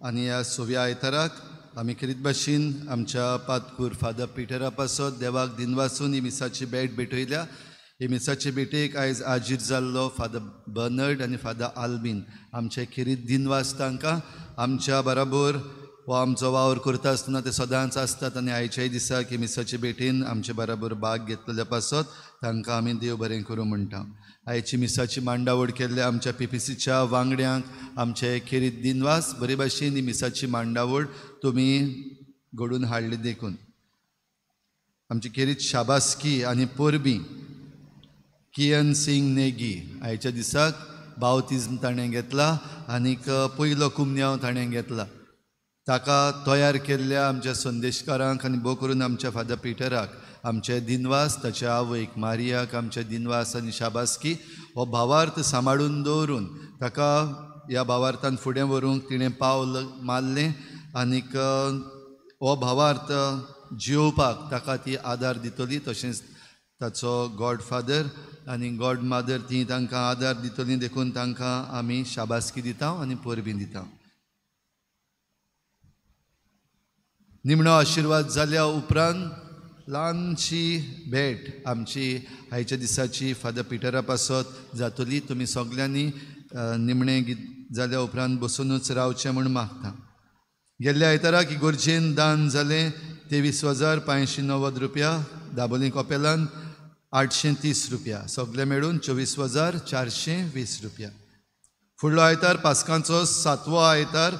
आनी ह्या सव्या आयताराक आमी खेरीत भाशेन आमच्या पातकूर फादर पिटरा पासत देवाक दिनवासून ही मिसाची भेट भेटयल्या. ही मिसाचे भेटेक आयज आजीर जाल्लो फादर बर्नर्ड आनी फादर आल्बीन आमचे खेरीत दिनवास तांकां. आमच्या बराबर हो आमचो वावर करता आसतना ते सदांच आसतात आनी आयच्याय दिसाक ही मिसाचे भेटेन आमचे बराबर भाग घेतलेल्या पासत तांकां आमी देव बरें करूं म्हणटा. आयची मिसाची मांडावळ केल्ल्या आमच्या पीपीसीच्या वांगड्यांक आमचे खेरीत दिनवास. बरे भाशेन ही मिसाची मांडावळ तुमी घडून हाडली देखून आमची खेरीत शाबासकी आनी परबी कियन सिंग नेगी आयच्या दिसाक बावतिज्म ताणें घेतला आनीक पयलो कुमन्यांव ताणें घेतला. ताका तयार केल्ल्या आमच्या संदेशकारांक आनी भोव करून आमच्या फादर पिटराक आमचे दिनवास, ताच्या आवयक मारियाक आमचे दिनवास आनी शाबासकी. हो भावार्थ सांबाळून दवरून ताका ह्या भावार्थान फुडें व्हरूंक तिणें पावल मारलें आनीक हो भावार्थ जियोवपाक ताका ती आदार दितली. तशेंच ताचो गॉडफादर आनी गॉडमादर ती तांकां आदार दितली देखून तांकां आमी शाबासकी दिता आनी परबी दिता. निमणो आशिर्वाद जाल्या उपरांत ल्हानशी भेट आमची आयच्या दिसाची फादर पिटरा पासत जातली. तुमी सगल्यांनी निमणें गीत जाल्या उपरांत बसुनूच रावचें म्हूण मागता. गेल्ल्या आयताराक इगोर्जेन दान जालें 23,590 रुपया, दाबोली कपेलान 830 रुपया, सगळे मेळून 24,420 रुपया. फुडलो आयतार पास्कांचो सातवो आयतार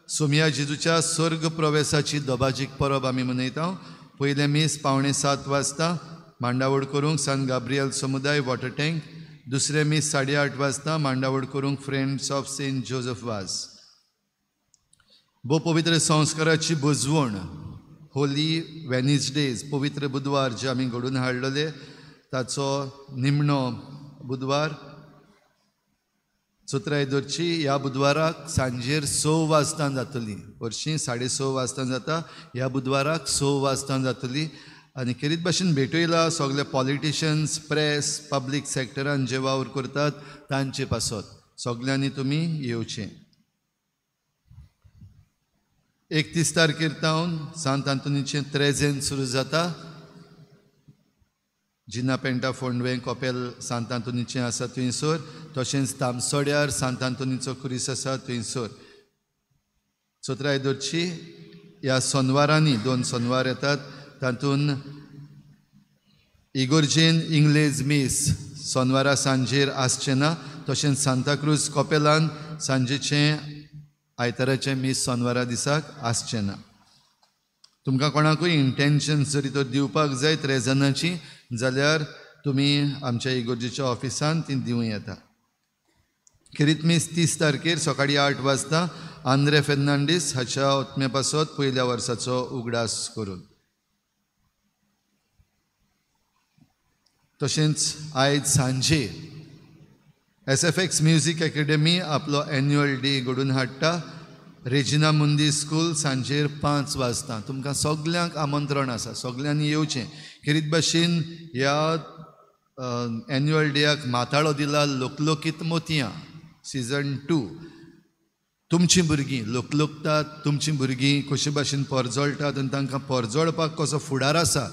सोमया जेजूच्या स्वर्ग प्रवेसाची दबाजीक परब आमी मनयता. पयलें मीस 6:45 वाजता मांडावळ करूंक सान गाब्रियल समुदाय वॉटर टँक, दुसरें मीस 8:30 वाजता मांडावळ करूंक friends of Saint Joseph Vaz. भोव पवित्र संस्काराची बुजवण होली वेनिसडेज पवित्र बुधवार जे आमी घडून हाडलेले ताचो निमणो बुधवार 17 दरची ह्या बुधवाराक सांजेर 6 वाजता जातली. हरशीं 6:30 वाजता जाता, ह्या बुधवाराक 6 वाजता जातली. आनी खेरीत भाशेन भेटयला सगळे पॉलिटिशन्स, प्रेस, पब्लीक सेक्टरान जे वावर करतात तांचे पासत सगल्यांनी तुमी येवचें. 31 तारखेर तावन सांत आंतोनीचें त्रेजेन सुरू जाता. जिना पेंटा फोंडवें कपेल सांत आंतोनीचें आसा थंयसर, तशेंच तामसोड्यार सांत आंतोनीचो खुरीस आसा थंयसर. 17 दरची ह्या सोनवारांनी 2 सोनवार येतात तातूंत इगोर्जेन इंग्लेज मीस सोनवारा सांजेर आसचें ना. तशेंच सांताक्रूज कपेलान सांजेचें आयताराचें मीस सोनवारा दिसाक आसचें ना. तुमकां कोणाकूय इंटेन्शन जरी तर दिवपाक जाय त्रेजनाची जाल्यार तुमी आमच्या इगोर्जेच्या ऑफिसान ती दिवं येता. खेरीत मीस 30 तारखेर सकाळीं 8 वाजता आंद्रे फेर्नांडीस हाच्या ओतमे पासत पयल्या वर्साचो उगडास करून. तशेंच आयज सांजे SFX music academy आपलो एन्युअल डे घडून हाडटा. रेजिना मुंदी स्कूल सांजेर 5 वाजता. तुमकां सगल्यांक आमंत्रण आसा, सगल्यांनी येवचें. खेरीत भाशेन ह्या एन्युअल डेयाक माथाळो दिला लोकलोकीत मोतयां सिजन 2. तुमचीं भुरगीं लोकलोकतात, तुमचीं भुरगीं कशे भाशेन परजळटात आनी तांकां परजळपाक कसो फुडार आसा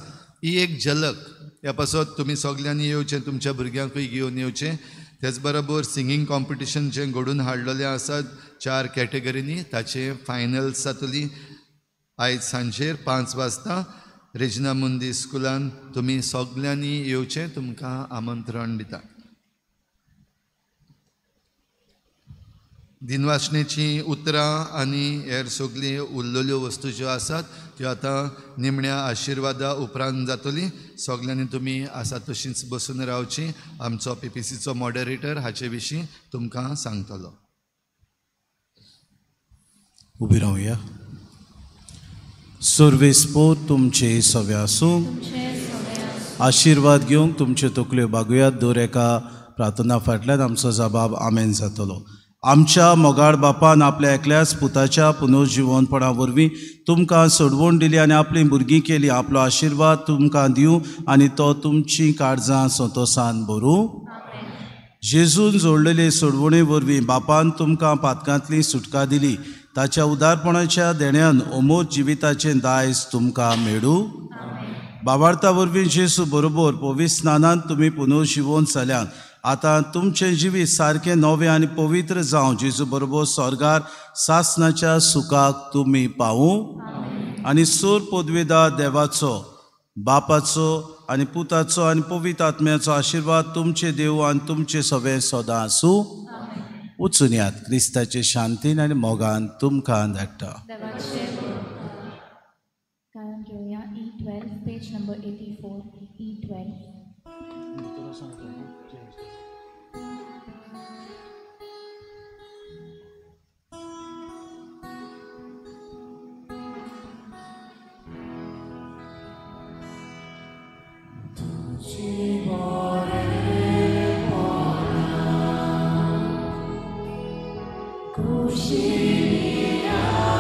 ही एक झलक. ह्या पासत तुमी सगल्यांनी येवचें, तुमच्या भुरग्यांकूय घेवन येवचें. तेच बरोबर सिंगींग कॉम्पिटिशन जें घडून हाडलेलें आसा 4 कॅटेगरींनी ताचें फायनल्स जातली आयज सांजेर 5 वाजता रेजिना मुंदी स्कुलान. तुमी सगल्यांनी येवचें, तुमकां आमंत्रण दिता. दिनवासणेचीं उतरां आनी हेर सगळीं उरलेल्यो वस्तू ज्यो आसात त्यो आतां निमण्या आशिर्वादा उपरांत जातली. सगल्यांनी तुमी आसा तशींच बसून रावची. आमचो पीपीसीचो मॉडरेटर हाचे विशीं तुमकां सांगतलो. उबी रावया. सर्वेस्पोर तुमचे सवे आसूं. आशिर्वाद घेवंक तुमच्यो तकल्यो बागुयात. दर एका प्रार्थना फाटल्यान आमचो जबाब आमेन जातलो. आमच्या मोगाळ बापान आपल्या एकल्याच पुताच्या पुनर्जिवनपणा वरवीं तुमकां सोडवण दिली आनी आपलीं भुरगीं केली. आपलो आशिर्वाद तुमकां दिवं आनी तो तुमचीं काळजां संतोसान भरूं. जेजून जोडलेले सोडवणे वरवीं बापान तुमकां पातकांतली सुटका दिली. ताच्या उदारपणाच्या देण्यान अमोर जिविताचें दायज तुमकां मेळूं. बाबार्ता वरवीं जेजू बरोबर पवित्र स्नानान तुमी पुनर्जिवन जाल्यात. आतां तुमचें जिवीत सारकें नवें आनी पवित्र जावं. जेजू बरोबर स्वर्गार सासनाच्या सुखाक तुमी पावूं. आनी सोर पदवेदार देवाचो, बापाचो आनी पुताचो आनी पवित्र आत्म्याचो आशिर्वाद तुमचे देव आनी तुमचे सगळे सदां आसूं. वचून यात. क्रिस्ताचे शांतीन आनी मोगान तुमकां धाडटा. घेवया E12 page number 84 E12. Kushina.